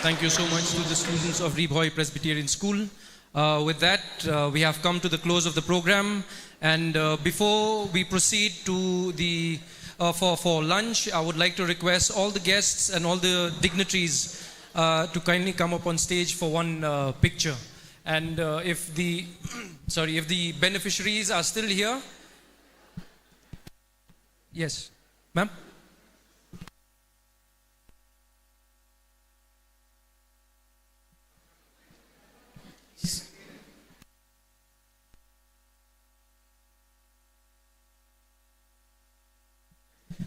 Thank you so much to the students of Ri Bhoi Presbyterian School. Uh, with that, uh, we have come to the close of the program. And uh, before we proceed to the uh, for, for lunch, I would like to request all the guests and all the dignitaries uh, to kindly come up on stage for one uh, picture. And uh, if the sorry, if the beneficiaries are still here, yes, ma'am.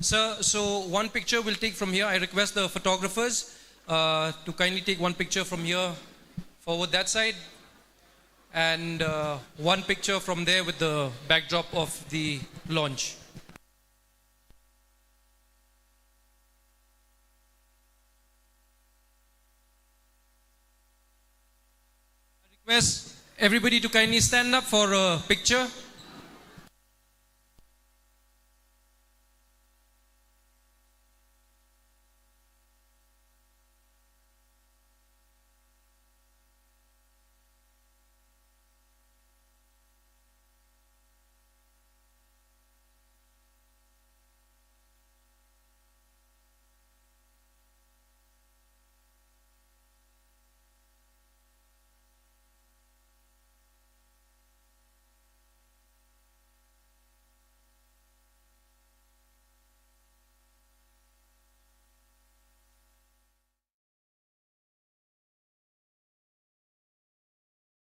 Sir, so one picture we'll take from here. I request the photographers uh, to kindly take one picture from here, forward that side, and uh, one picture from there with the backdrop of the launch. Request everybody to kindly stand up for a picture.